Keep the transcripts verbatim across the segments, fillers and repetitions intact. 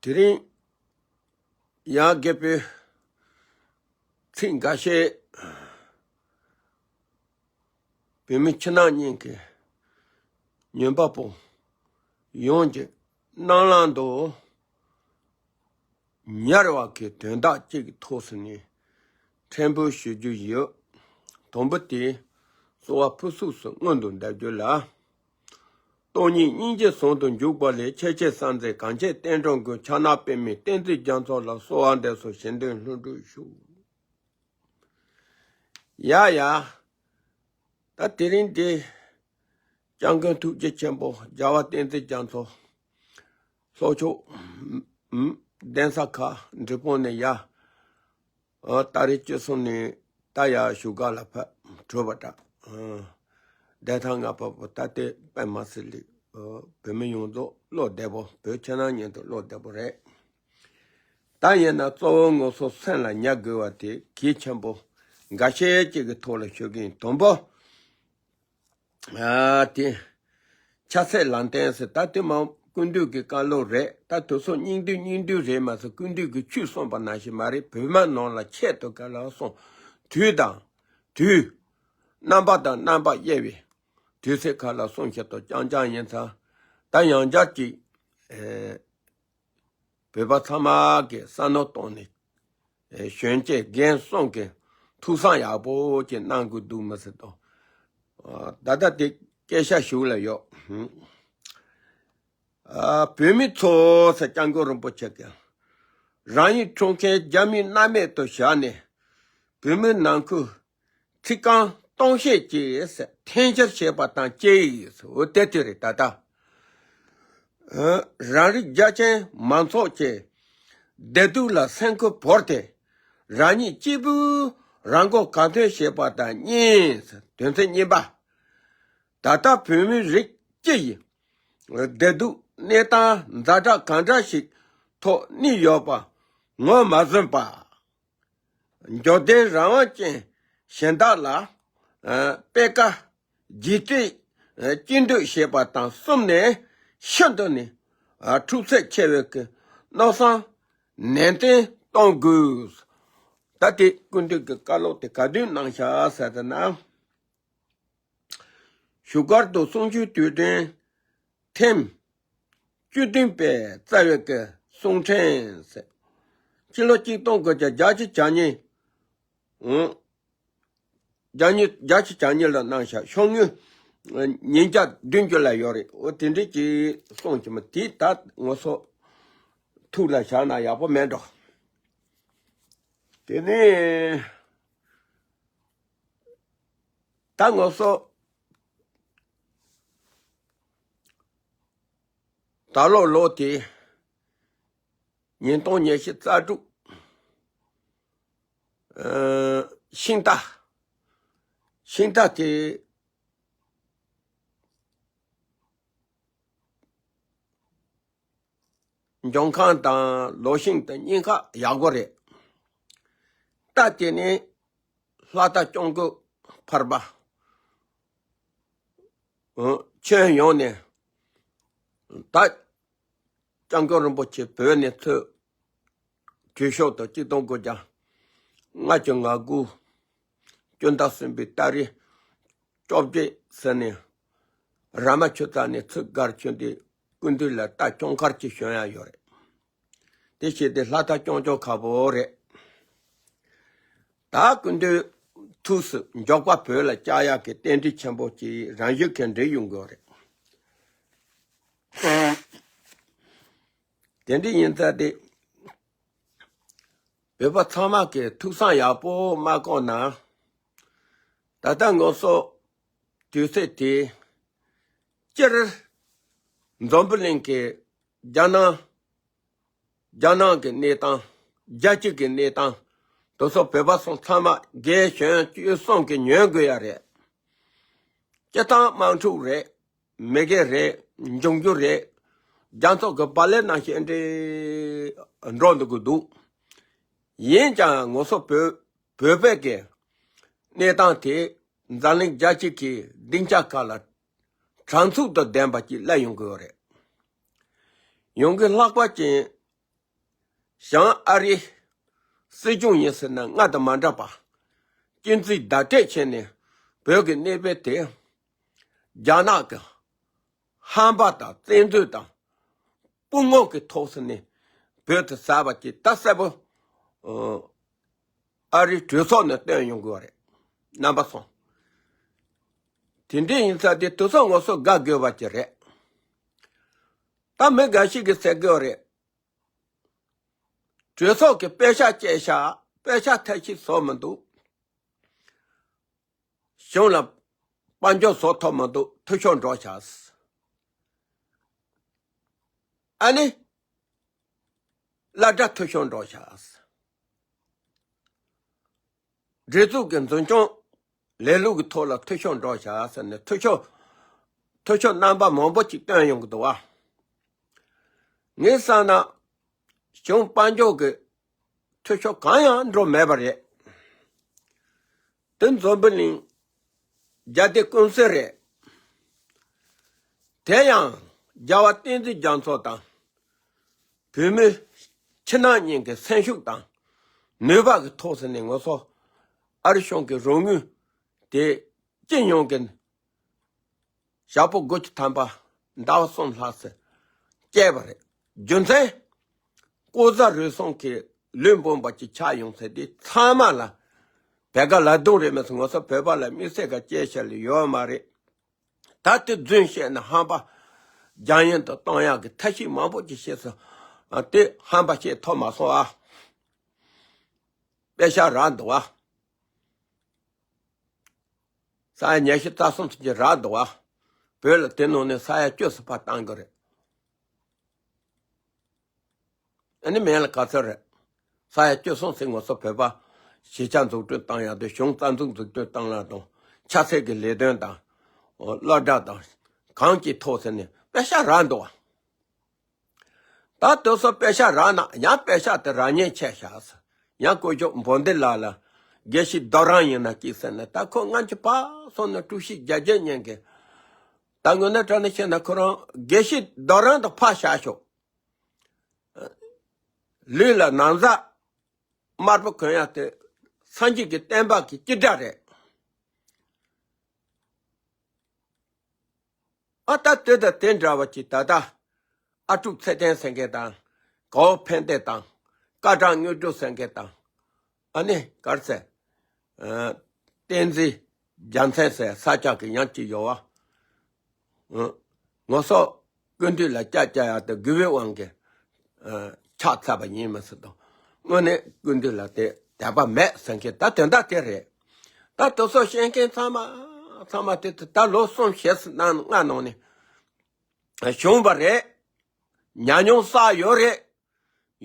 དེ་རིང་ཡང་རྒད་པོའི་ཚིག་འགའ་ཤས་བོད་མི་ཕྱི་ནང་གཉིས་ཀྱི་ཉན་པ་པོ་ཡོངས་ཀྱི་རྣ་ལམ་དུ་ཉར་བ་གི་དོན་དག་ཅིག་གི་ཐོག་སུ་ནས་ཕྲན་བུ་ཞུ་རྒྱུ་ཡོད། དང་པོ་དེ་གསོལ་བ་ཕུར་ཚུགས་སུ་སྔོན་དུ་འདེབས་རྒྱུ་ལ། སྟོང་ཉིད་སྙིང་རྗེ་ཟུང་དུ་འཇུག་པ་ལས། ཆེས་ཆེར་གསལ་མཛད་གངས་ཅན་བསྟན་འགྲོའི་མགོན། ཕྱག་ན་པདྨོའི་བསྟན་འཛིན་རྒྱ་མཚོ་ལ། གསོལ་བ་འདེབས་སོ་བཞེད་དོན་ལྷུན་གྲུབ་ཤོག། ཡ་ཡ། ད་དེ་རིང་འདི་སྐྱབས་མགོན་ཐུགས་རྗེ་ཆེན་པོ་རྒྱལ་བ་བསྟན་འཛིན་རྒྱ་མཚོ་ལྷོ་ཕྱོགས་གདན་ས་ཁག་འབྲས་སྤུངས་ནས་ཡ། ཨ། ཏ་རིག་བཅུ་གསུམ་ནས་ད་ཡ་བཞུགས་སྒར་ལ་ཕེབས་གྲུབ་པ་འདྲ། ཨ། བདེ་ཐང་ལྔ་པ་པོ་ད་ལྟའི་དཔེ་མ་སྲིད་ལེགས། ཨ། བོད་མི་ཡོངས་རྫོགས་བློ་བདེ་པོ། བོད་ཕྱི་ནང་གཉིས་དུ་བློ་བདེ་པོ་རེད། ད་ཡིན་ན་གཙོ་བོ་ངོ་སོ་སེམས་ལ་ཉར་དགོས་པ་དེ་གལ་ཆེན་པོ་འགའ་ཤས་ཅིག་གི་ཐོག་ལ་ཞུ་གི་ཡིན། དང་པོ། ཨ། དེ་ཕྱག་འཚལ་ལམ་སྟོན་ཟེར། ད་དེ་མ་ཀུན་འདུས་ཀྱི་བཀའ་སློབ་རེད། ད་དུས་སོ་སྙིང་བསྡུས་སྙིང་བསྡུས་རེད་མ་ཟེར། ཀུན་འདུས་ཀྱི་ཆོས་གསུངས་པ་ནང་བཞིན་མ་རེད། བོད་མ་ནང་ལ་ཆེད་དུ་ག་ལ་གསུངས། དུས་དང་དུས། རྣམ་པ་དང་རྣམ་པ་དབྱེ་བའི་དུས་ཚོད་ག་ལ་གསུངས་ཤག་ཏུ་རྐྱང་རྐྱང་ཡིན་ཙང་། ད་ཡང་བསྐྱར་གྱིས། ཨེ། བོད་པ་ཚང་མ་གིས་བསམ་བློ་བཏང་ནས། ཨེ། གཞོན་སྐྱེས་རྒན་གསུམ་གྱིས་ཐུགས་བསམ་ཡག་པོ་ཅིག་གནང་དགོས་འདུག་མི་སྲིད་དོ། ཨ། ད་ལྟ་དེ་སྐད་ཆ་ཞུ་ལ་ཡོད། ཨ། བོད་མི་ཚོ་ཟེར་སྐྱབས་མགོན་རིན་པོ་ཆེ་གིས་རང་ཉིད་འཁྲུངས་མཁན་རྒྱ་མིའི་མནའ་མེད་དུ་བཞག་ནས། བོད་མི་ནང་ཁུལ་ཚིག་རྐང་སྟོང་བཤད་ཀྱིས་འཐེན་འཁྱེར་བྱས་པ་དང་བཅས། འོ་དེ་དེ་རེད། ད་ལྟ། ཨ། རང་རིགས་རྒྱ་ཆེན་མང་ཚོགས་ཀྱི་བདེ་སྡུག་ལ་སེམས་ཁུར་བོར་ཏེ། རང་ཉིད་གཅིག་པུས་རང་མགོ་གང་ཐོན་བྱས་པ་དང་གཉིས། དོན་ཚན་གཉིས་པ། ད་ལྟ་བོད་མི་རིགས་སྤྱི་ཡི་བདེ་སྡུག་གནས་སྟངས་ཛ་དྲག་གང་འདྲ་ཞིག་ཐོག་གནས་ཡོད་པ་ངོས་མ་ཟིན་པ། འབྱོར་ལྡན་རང་དབང་ཅན་གཞན་དག་ལ། ཨ། སྤེལ་ཀ་རྗེས་བརྩེ་སྐྱིད་འདོད་བྱེད་པ་དང་གསུམ་ནས། ཤིན་ཏུ་ནས། ཨ། འཁྲུག་ཚད་ཆེ་བའི་གི་མནོ་བསམ་ནན་ཏན་གཏོང་དགོས། ད་དེ་ཀུན་འདུས་ཀྱི་བཀའ་སློབ་དེ་ག་དུས་གནང་ཤག་ཟེར་ན། བཞུགས་སྒར་དུ་གསུང་ཆོས་དུས་དྲན་ཐེངས་བཅུ་བདུན་པའི་རྩ་བའི་གི་གསུང་འཕྲིན་ཟེར། ཕྱི་ལོ་གཅིག་སྟོང་དགུ་བརྒྱ་བརྒྱད་ཅུ་གྱ་གཉིས། ཨང་། བརྒྱ་གཉིས། བརྒྱད་ཅུ་གྱ་གཉིས་ལ་གནང་ཤག་ཤོག་ངོས་ཉིས་བརྒྱ་བདུན་ཅུ་ལ་ཡོད་རེད། འོ་དེ་འདྲས་ཀྱི་གསུང་གི་མི་དེ་ད་ངོ་སོ་ཐུགས་ལ་བཞག་ན་ཡག་པོ་མེད་འགྲོ། དེ་ནས་ད་ངོ་སོ་ད་ལོ་ལོ་དེ་ཉིས་སྟོང་ཉི་ཤུ་རྩ་དྲུག་ཨ། ཤིང་རྟ། ཤིང་རྟ་དེ་འབྱུང་ཁམས་དང་ལོ་ཤིང་དང་གཉིས་ཀ་ཡག་པོ་རེད། རྟ་དེ་ནི་ལྷ་རྟ་སྐྱབས་མགོན་འཕར་པ། ཨ། ཁྱོན་ཡོངས་ནས་ད་སྐྱབས་མགོན་རིན་པོ་ཆེ་བོད་ནས་ཚུར་བྲོས་ཤོག་དང་། གཅིག་སྟོང་དགུ་བརྒྱ་ལྔ་བཅུ་ང་དགུ་སྤྱི་ཟླ་གསུམ་པའི་ཏ་རིག་བཅོ་བརྒྱད་ཟེར་ནས་ར་མ་ཆུ་རྩ་ནས་ཚུར་སྒར་བྱོན་ཏེ། སྐུ་མདུན་ལ་རྟ་སྐྱབས་མཁར་གྱི་བྱོན་ཡ་ཡོད་རེད། དེ་བྱས་ཏེ་ལྷ་རྟ་སྐྱབས་མགོན་ཁ་པོ་རེད། ད་སྐུ་མདུན་ཐུགས་སུ་འཇོག་པ་བོད་ལ་བཅར་ཡག་གི་རྟེན་འབྲེལ་ཆེན་པོ་ཅིག་རང་བཞིན་གྱིས་འགྲིག་ཡོང་གི་རེད། དེ་འདྲ་ཡིན་ཙང་དེ་བོད་པ་ཚང་མ་གིས་ཐུགས་བསམ་ཡག་པོ་མ་བསྐོང་ན། ད་ལྟ་ངོ་སོ་དུས་ཚོད་དེ་སྤྱིར་འཛམ་བུ་གླིང་གི་རྒྱ་ནག་རྒྱ་ནག་གི་གནས་སྟངས། རྒྱལ་སྤྱི་གི་གནས་སྟངས། དེ་ཚོ་བོད་པ་ཚོ་ཚང་མ་རྒན་གཞོན་བཅུ་གསུམ་གྱིས་ཉན་དགོས་ཡ་རེད། སྤྱིར་བཏང་དམག་འཁྲུག་རེད། མི་དགེ་རེད། འབྱུང་འགྱུར་རེད། རྒྱ་མཚོ་གི་བ་ལན་ནང་བཞིན་འདྲ་འགྲོ་འདུག་གི་འདུག་ཡིན་ཀྱང་ངོ་སོ་བོད་བོད་པའི་གི་གནས་སྟངས་དེ་འཛམ་གླིང་རྒྱལ་སྤྱི་གི་སྡིངས་ཆ་ཁག་ལ་དྲང་ཚུགས་དང་ལྡན་པ་ཅིག་སླེབས་ཡོང་གི་ཡོད་རེད། ཡོང་གི་ལྷག་པ་ཅན་ བྱང་ཨ་རིའི་སྲིད་སྐྱོང་ཡིན་ཟེར་ན་སྔར་དང་མ་འདྲ་བ། སྐྱིན་ཚིག་བརྡ་སྤྲད་བྱས་ནས་བོད་ཀྱི་གནས་བབ་དེ་རྒྱ་ནག་གི་ཧམ་པ་དང་བཙན་འཛུལ་དང་དཔུང་དམག་གི་ཐོག་སུ་ནས་བོད་དུ་ཟ་བ་ཅིག་ད་གསལ་པོ་ཨ་རིའི་གྲོས་ཚོགས་ནས་བཏོན་ཡོང་དགོས་པ་རེད། རྣམ་པ་ཚོ། དེ་འདྲ་ཡིན་ཙང་དེ་དུས་ཚོད་ངོ་སོ་དགའ་དགོས་པ་ཅིག་རེད། ད་མི་འགའ་ཞིག་གིས་ཟེར་དགོས་པ་རེད། གྲོས་ཚོགས་ཀྱི་པེ་ཤག་བཅད་བཞག་པེ་ཤག་ཐབས་ཤེས་བཟོ་མི་འདུག་གཞུང་ལ་དཔལ་འབྱོར་བཟོ་ཐུབ་མི་འདུག་འཐུས་ཤོར་འགྲོ་བཞག་ཨ་ནི། སློབ་གྲྭ་འཐུས་ཤོར་འགྲོ་བཞག་སྒྲིག་འཛུགས་ཀྱི་འཛིན་སྐྱོང་ལས་ལུགས་ཀྱི་ཐོག་ལ་འཐུས་ཤོར་འགྲོ་བཞག་ཟེར་ནས་འཐུས་ཤོར། འཐུས་ཤོར་རྣམ་པ་མང་པོ་ཅིག་བཏོན་ཡོང་གི་འདུག་བ། ངས་བསམ་ན། གཞུང་དཔལ་འབྱོར་གྱི་འཐུས་ཤོར་གང་ཡང་འགྲོ་མེད་པ་རེད། དེ་འཛམ་བུ་གླིང་རྒྱལ་སྡེ་ཀུན་གསལ་རེད། དེ་ཡང་རྒྱལ་བ་བསྟན་འཛིན་རྒྱ་མཚོ་དང་། བོད་མི་ཕྱི་ནང་གཉིས་ཀྱི་སེམས་ཤུགས་དང་ནུས་པ་གི་ཐོག་ཟེར་ནས་ངོ་སོ་ཨ་རི་གཞུང་གི་རོགས་དངུལ་དེ་སྤྱི་ཡོངས་ཀྱི་ཞག་པོ་དགུ་བཅུ་ཐམ་པ་ཟླ་བ་གསུམ་ལྷག་ཙམ་བསྐྱལ་བ་རེད། རྒྱུ་མཚན། ལྐོག་ཟ་རུལ་སུངས་ཀྱི་ལུས་འབུམ་པ་ཅིག་ཆགས་ཡོང་ཚེ་དེ་ཚང་མ་ལ་བེ་ག་ལ་རྡུང་རེད་མ་ཟད་ངོ་སོ་བོད་པ་ལ་དམིགས་བསལ་ག་སྐྱེལ་བྱ་ལ་ཡོད་མ་རེད། ད་དེ་རྫུན་བཤད་ན་ཧམ་པ་རྒྱང་ཡན་དུ་གཏོང་ཡག་གི་ཐབས་ཤེས་མང་པོ་ཅིག་བཤད་སོང་། དེ་ཧམ་པ་བཤད་ཐུབ་མ་སོང་ཨ། པེ་ཤག་རག་འདུག་ཨ། ས་ཡ་ཉི་ཤུ་རྩ་གསུམ་ཙམ་ཅིག་རག་འདུག་ཨ། བོད་ལ་དེ་ནང་ནས་ས་ཡ་བཅུ་ཙམ་ཕར་བཏང་གི་རེད། ཨ་ནི་མེད་ལ་ག་ཚོད་རེད། ས་ཡ་བཅུ་གསུམ་ཙམ་ངོ་སོ་བོད་པ་གཞིས་ཆགས་འཛུགས་སྐྲུན་བཏང་ཡག་དེ་གཞུང་རྩ་འཛུགས་འཛུགས་སྐྲུན་བཏང་ཡག་དང་ཆབ་སྲིད་ཀྱི་ལས་དོན་དང་སློབ་གྲྭ་དང་གང་ཅིའི་ཐོག་ཟེར་ནས་པེ་ཤག་རག་འདུག་བ། ད་དེ་ཚོ་པེ་ཤག་རག་ན་ཡང་པེ་ཤག་དེ་རག་ཉེན་ཆེ་ཤག་ཟེར། ཡང་སྐུ་ཞབས་འབོ་འདི་ལགས་ལ་དགེ་བཤེས་རྡོ་རིང་ཡིན་ན་ཅིག་ཟེར་ནས་ད་ཁོ་སྔ་ཕྱི་ཕར་སོང་ནས་དཀྲུག་ཤིང་རྒྱག་རྒྱག་ཉན་གི། ད་དངོས་གནས་དྲང་གནས་བཤད་ན་ཁོ་རང་དགེ་བཤེས་རྡོ་རིང་དང་ཕར་བཞག་ཤོག་ལུས་ལ་ན་བཟའ་དམར་པོ་གོན་ཡག་དེ་སངས་རྒྱས་ཀྱི་བསྟན་པ་གི་སྤྱི་སྒྲ་རེད། ཨ་ད་དེ་དང་དེ་འདྲ་བ་ཅིག་ད་ལྟ་ཨ་ཀྲུག་ཚེ་བརྟན་ཟེར་མཁན་དང་། གའོ་ཕན་བདེ་དང་། སྐར་གྲངས་དངོས་གྲུབ་ཟེར་མཁན་དང་། ཨ་ནི་ག་རེ་ཟེར། ཨ་བསྟན་འཛིན་རྒྱལ་མཚན་ཟེར་ས་སྐྱ་གི་ཡང་ཅིག་ཡོད་བ། ཨ་ངོ་སོ་སྐུ་མདུན་ལ་སྐྱབས་བཅོལ་ཡག་དེ་དགེ་བའི་དབང་གིས་ཨ་ཕྱག་འཚལ་བ་ཡིན་མ་ཟེར་དང་། དངོས་གནས་སྐུ་མདུན་ལ་དེ་དད་པ་མེད་ཟེར་མཁན་ད་དོན་དག་དེ་རེད། ད་དེ་ཚོ་བཤད་མཁན་ཚང་མ་ཚང་མ་དེ་ད་ལོ་གསུམ་བཞི་ཙམ་ནང་ལྔ་ནང་ནས་བྱུང་བ་རེད། ཉམས་མྱོང་བསགས་ཡོད་རེད།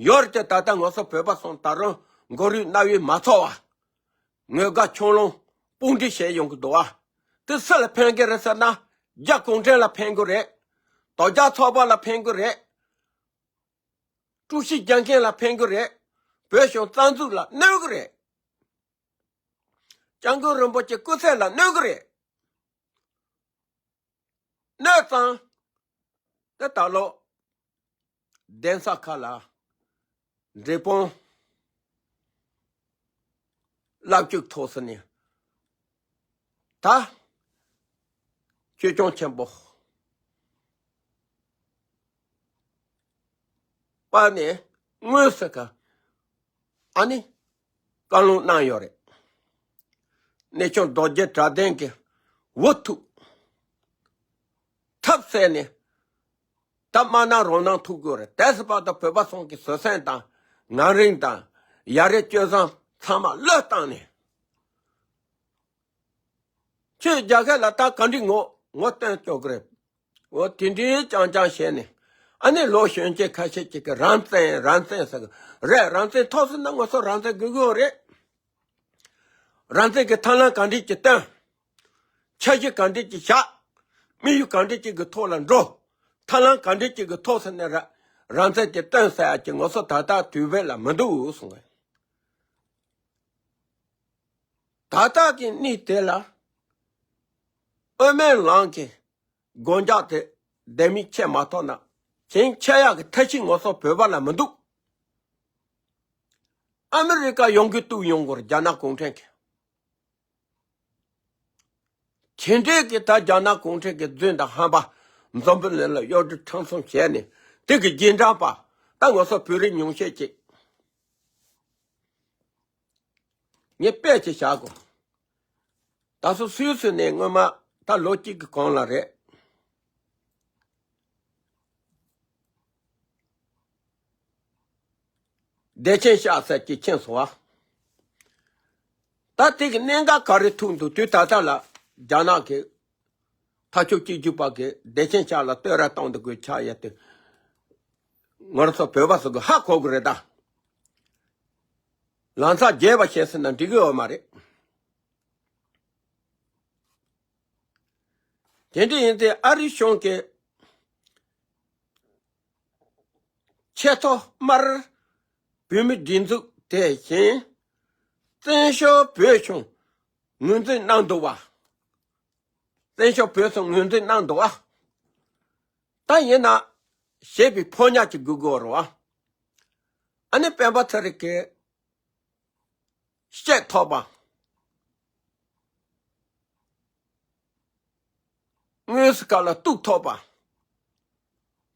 ཡོད་རེད་དེ་ད་ལྟ་ང་ཚོ་བོད་པ་ཚོ་ད་རུང་མགོ་རུས་རྣ་བས་མ་ཚོར་བ། ངོ་དགའ་ཆང་ལོང་དཔུང་སྒྲིག་བྱས་ཡོང་གི་འདུག་བ། དེ་སུ་ལ་ཕན་གི་རེད་ཟེར་ན། རྒྱ་གུང་ཁྲན་ལ་ཕན་གི་རེད། དོལ་རྒྱལ་ཚོགས་པ་ལ་ཕན་གི་རེད། དཀྲུག་ཤིང་རྒྱག་མཁན་ལ་ཕན་གི་རེད། བོད་གཞུང་རྩ་འཛུགས་ལ་གནོད་གི་རེད། སྐྱབས་མགོན་རིན་པོ་ཆེ་སྐུ་ཚེ་ལ་གནོད་གི་རེད། གནོད་ཙང་། དེ་ད་ལོ་གདན་ས་ཁག་ལ་འབྲས་སྤུངས་བླ་བརྒྱུད་ཐོག་སུ་ནས་ད་ཆོས་སྐྱོང་ཆེན་པོ་པ་ནས་དངོས་སུ་ག་ཨ་ནི་བཀའ་ལུང་གནང་ཡོད་རེད། གནས་ཆུང་རྡོ་རྗེ་གྲགས་ལྡན་གྱི་འུ་ཐུག་ཐབས་ཟད་ནས་ད་མ་གནང་རུང་གནང་ཐུབ་དགོས་རེད། དེ་ཚོ་བར་དུ་བོད་པ་ཚོ་གི་བཟོད་བསྲན་དང་ངང་རིང་དང་ཡ་རབས་སྤྱོད་བཟང་ཚང་མ་བློས་བཏང་ནས། ཁྱོད་རྒྱལ་ཁབ་ལ་ད་ག་འདྲ་ངོ་ངོ་སྟོན་སྐྱོ་གི་རེད། འོ་དེ་འདྲའི་རྐྱང་རྐྱང་བྱས་ནས་ཨ་ནི་ལོ་གཞོན་སྐྱེས་ཁ་ཤས་ཅིག་གིས་རང་བཙན་རང་བཙན་ཟེར་གི་རེད། རང་བཙན་ཐོབ་ཟིན་ན་ང་ཚོ་རང་བཙན་དགོས་ཀྱི་ཡོད་རེད། རང་བཙན་གྱི་ཐབས་ལམ་ག་འདྲ་ཅིག་བཏོན། འཆར་གཞི་ག་འདྲ་ཅིག་བཞག་དམིགས་ཡུལ་ག་འདྲ་ཅིག་གི་ཐོག་ལ་འགྲོ། ཐབས་ལམ་ག་འདྲ་ཅིག་གི་ཐོག་ཟེར་ནས་ར་རང་བཙན་གྱི་བཏོན་ཟེར་ཡག་གི་ང་ཚོ་ད་ལྟ་དུས་བབ་ལ་མི་འདུག་གསུངས་པས། ད་ལྟ་གི་གནས་དེ་ལ་དབུ་མའི་ལམ་གྱི་སྒོ་འཇགས་དེ་ལྡེ་མིག་ཕྱེ་མ་ཐུབ་ན་གཞན་ཕྱེ་ཡག་གི་ཐབས་ཤེས་ང་ཚོ་བོད་པ་ལ་མི་འདུག་ཨ་མི་རི་ཀ་ཡོང་གི་གཏུག་ཡོང་གོ་རྒྱ་ནག་གུང་ཁྲན་གྱི། ཁྱེད་འདྲས་ཀྱི་ད་རྒྱ་ནག་གུང་ཁྲན་གྱི་རྫུན་དང་ཧམ་པ་འཛམ་བུ་གླིང་ལ་གཡོ་སྒྱུ་ཁྲམ་གསུམ་བྱས་ནས་དེ་གི་རྗེས་འབྲང་པ་ད་ང་ཚོ་བོད་རིགས་ཉུང་ཤས་ཅིག་ངས་དཔེ་ཅིག་བཞག་གོ། ད་སོ་སུའི་སུ་ནས་སྔོན་མ་ད་ལོ་གཅིག་གི་གོང་ལ་རེད། བདེ་ཆེན་ཤག་ཟེར་གྱི་ཁྱེད་སོང་བ། ད་དེ་གི་གནད་འགག་ག་རེ་ཐུག་འདུག་དུས་ད་ལྟ་ལ་རྒྱ་ནག་གི་མཐའ་ཕྱོགས་གཅིག་གྱུར་པ་གི་བདེ་ཆེན་ཤག་ལ་བསྟོད་ར་གཏོང་འདུག་དགོས་ཆགས་ཡ་དེ། ང་རང་ཚོ་བོད་པ་ཚོ་གི་ཧ་གོ་གི་རེད་ད། ལང་ཚ་རྒྱས་པ་བྱས་ཟིན་ན་འགྲིག་གི་ཡོད་མ་རེད། དེ་འདྲ་ཡིན་ཏེ་ཨ་རི་གཞུང་གི་ཆེས་ཐོག་མར་བོད་མི་སྒྲིག་འཛུགས་དེ་བཞིན་བཙན་བྱོལ་བོད་གཞུང་ངོས་འཛིན་གནང་འདུག་བ། བཙན་བྱོལ་བོད་གཞུང་ངོས་འཛིན་གནང་འདུག་བ། ད་ཡིན་ན་ཞེས་པའི་ཕོ་ཉ་ཅིག་དགོས་དགོས་རེད་བ། ཨ་ནི་སྤེན་པ་ཚེ་རིང་གིས་བཤད་ཐོག་པ། དངོས་སུ་ག་ལ་གཏུག་ཐོག་པ།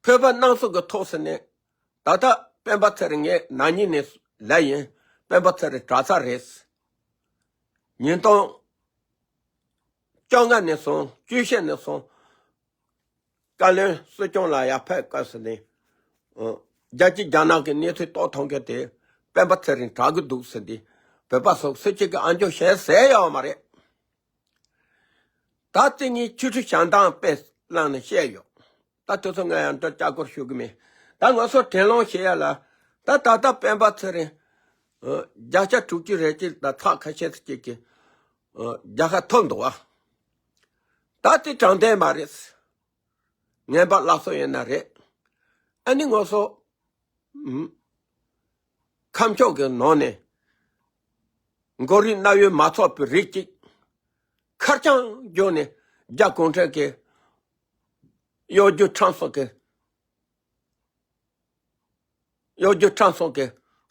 བོད་པ་སྣང་ཚུལ་གྱི་ཐོག་སུ་ནས་ད་ལྟ་སྤེན་པ་ཚེ་རིང་ངས་ན་ནིང་ནས་ལབ་ཡིན། སྤེན་པ་ཚེ་རིང་དྲག་ཚར་རེད། ཉིས་སྟོང་བཅོ་ལྔ་ནས་བཟུང་བཅུ་བཞི་ནས་བཟུང་བཀའ་བློན་སྲིད་སྐྱོང་ལ་ཡར་ཕེབས་སྐབས་སུ་ནས། ཨ། རྒྱལ་སྤྱི་རྒྱ་ནག་གི་གནས་ཚུལ་རྟོགས་ཐུབ་མཁན་དེ་སྤེན་པ་ཚེ་རིང་དྲག་གི་འདུག་ཟེར་ཏེ། བོད་པ་སོགས་སུ་གཅིག་གིས་ཨ་འཇོག་བྱས་ཟེར་ཡོད་མ་རེད། ད་ལྟ་ངས་ཆུ་ཁྲི་བྱང་ཐང་དཔེ་བླངས་ནས་བཤད་ཡོད། ད་དེ་ཚོ་ང་ཡང་འདྲ་ལྕགས་སྐོར་ཞུ་གི་མེད། ད་ང་ཚོ་དྲན་ལོང་བྱེད་ཡ་ལ། ད་ད་ལྟ་སྤེན་པ་ཚེ་རིང་། ཨ། བརྒྱ་ཆ་དྲུག་ཅུ་རེ་གཅིག་དང་ཚེག་ཁ་ཤས་ཅིག་གིས། ཨ། རྒྱལ་ཁ་ཐོབ་འདུག་བ། ད་དེ་དྲང་བདེན་མ་རེད། ངན་པ་སླར་གསོ་ཡིན་ན་རེད། ཨ་ནི་ང་ཚོ། ཨུམ། ཁམས་ཕྱོགས་ཀྱི་ནང་ནས་མགོ་རིལ་རྣ་བའི་མ་ཚོགས་པའི་རིགས་གཅིག་ཁ་རྐྱང་བརྗོད་ནས་རྒྱ་གུང་ཁྲན་གྱི་གཡོ་སྒྱུ་ཁྲམ་གསུམ་གྱི། གཡོ་སྒྱུ་ཁྲམ་གསུམ་གྱི་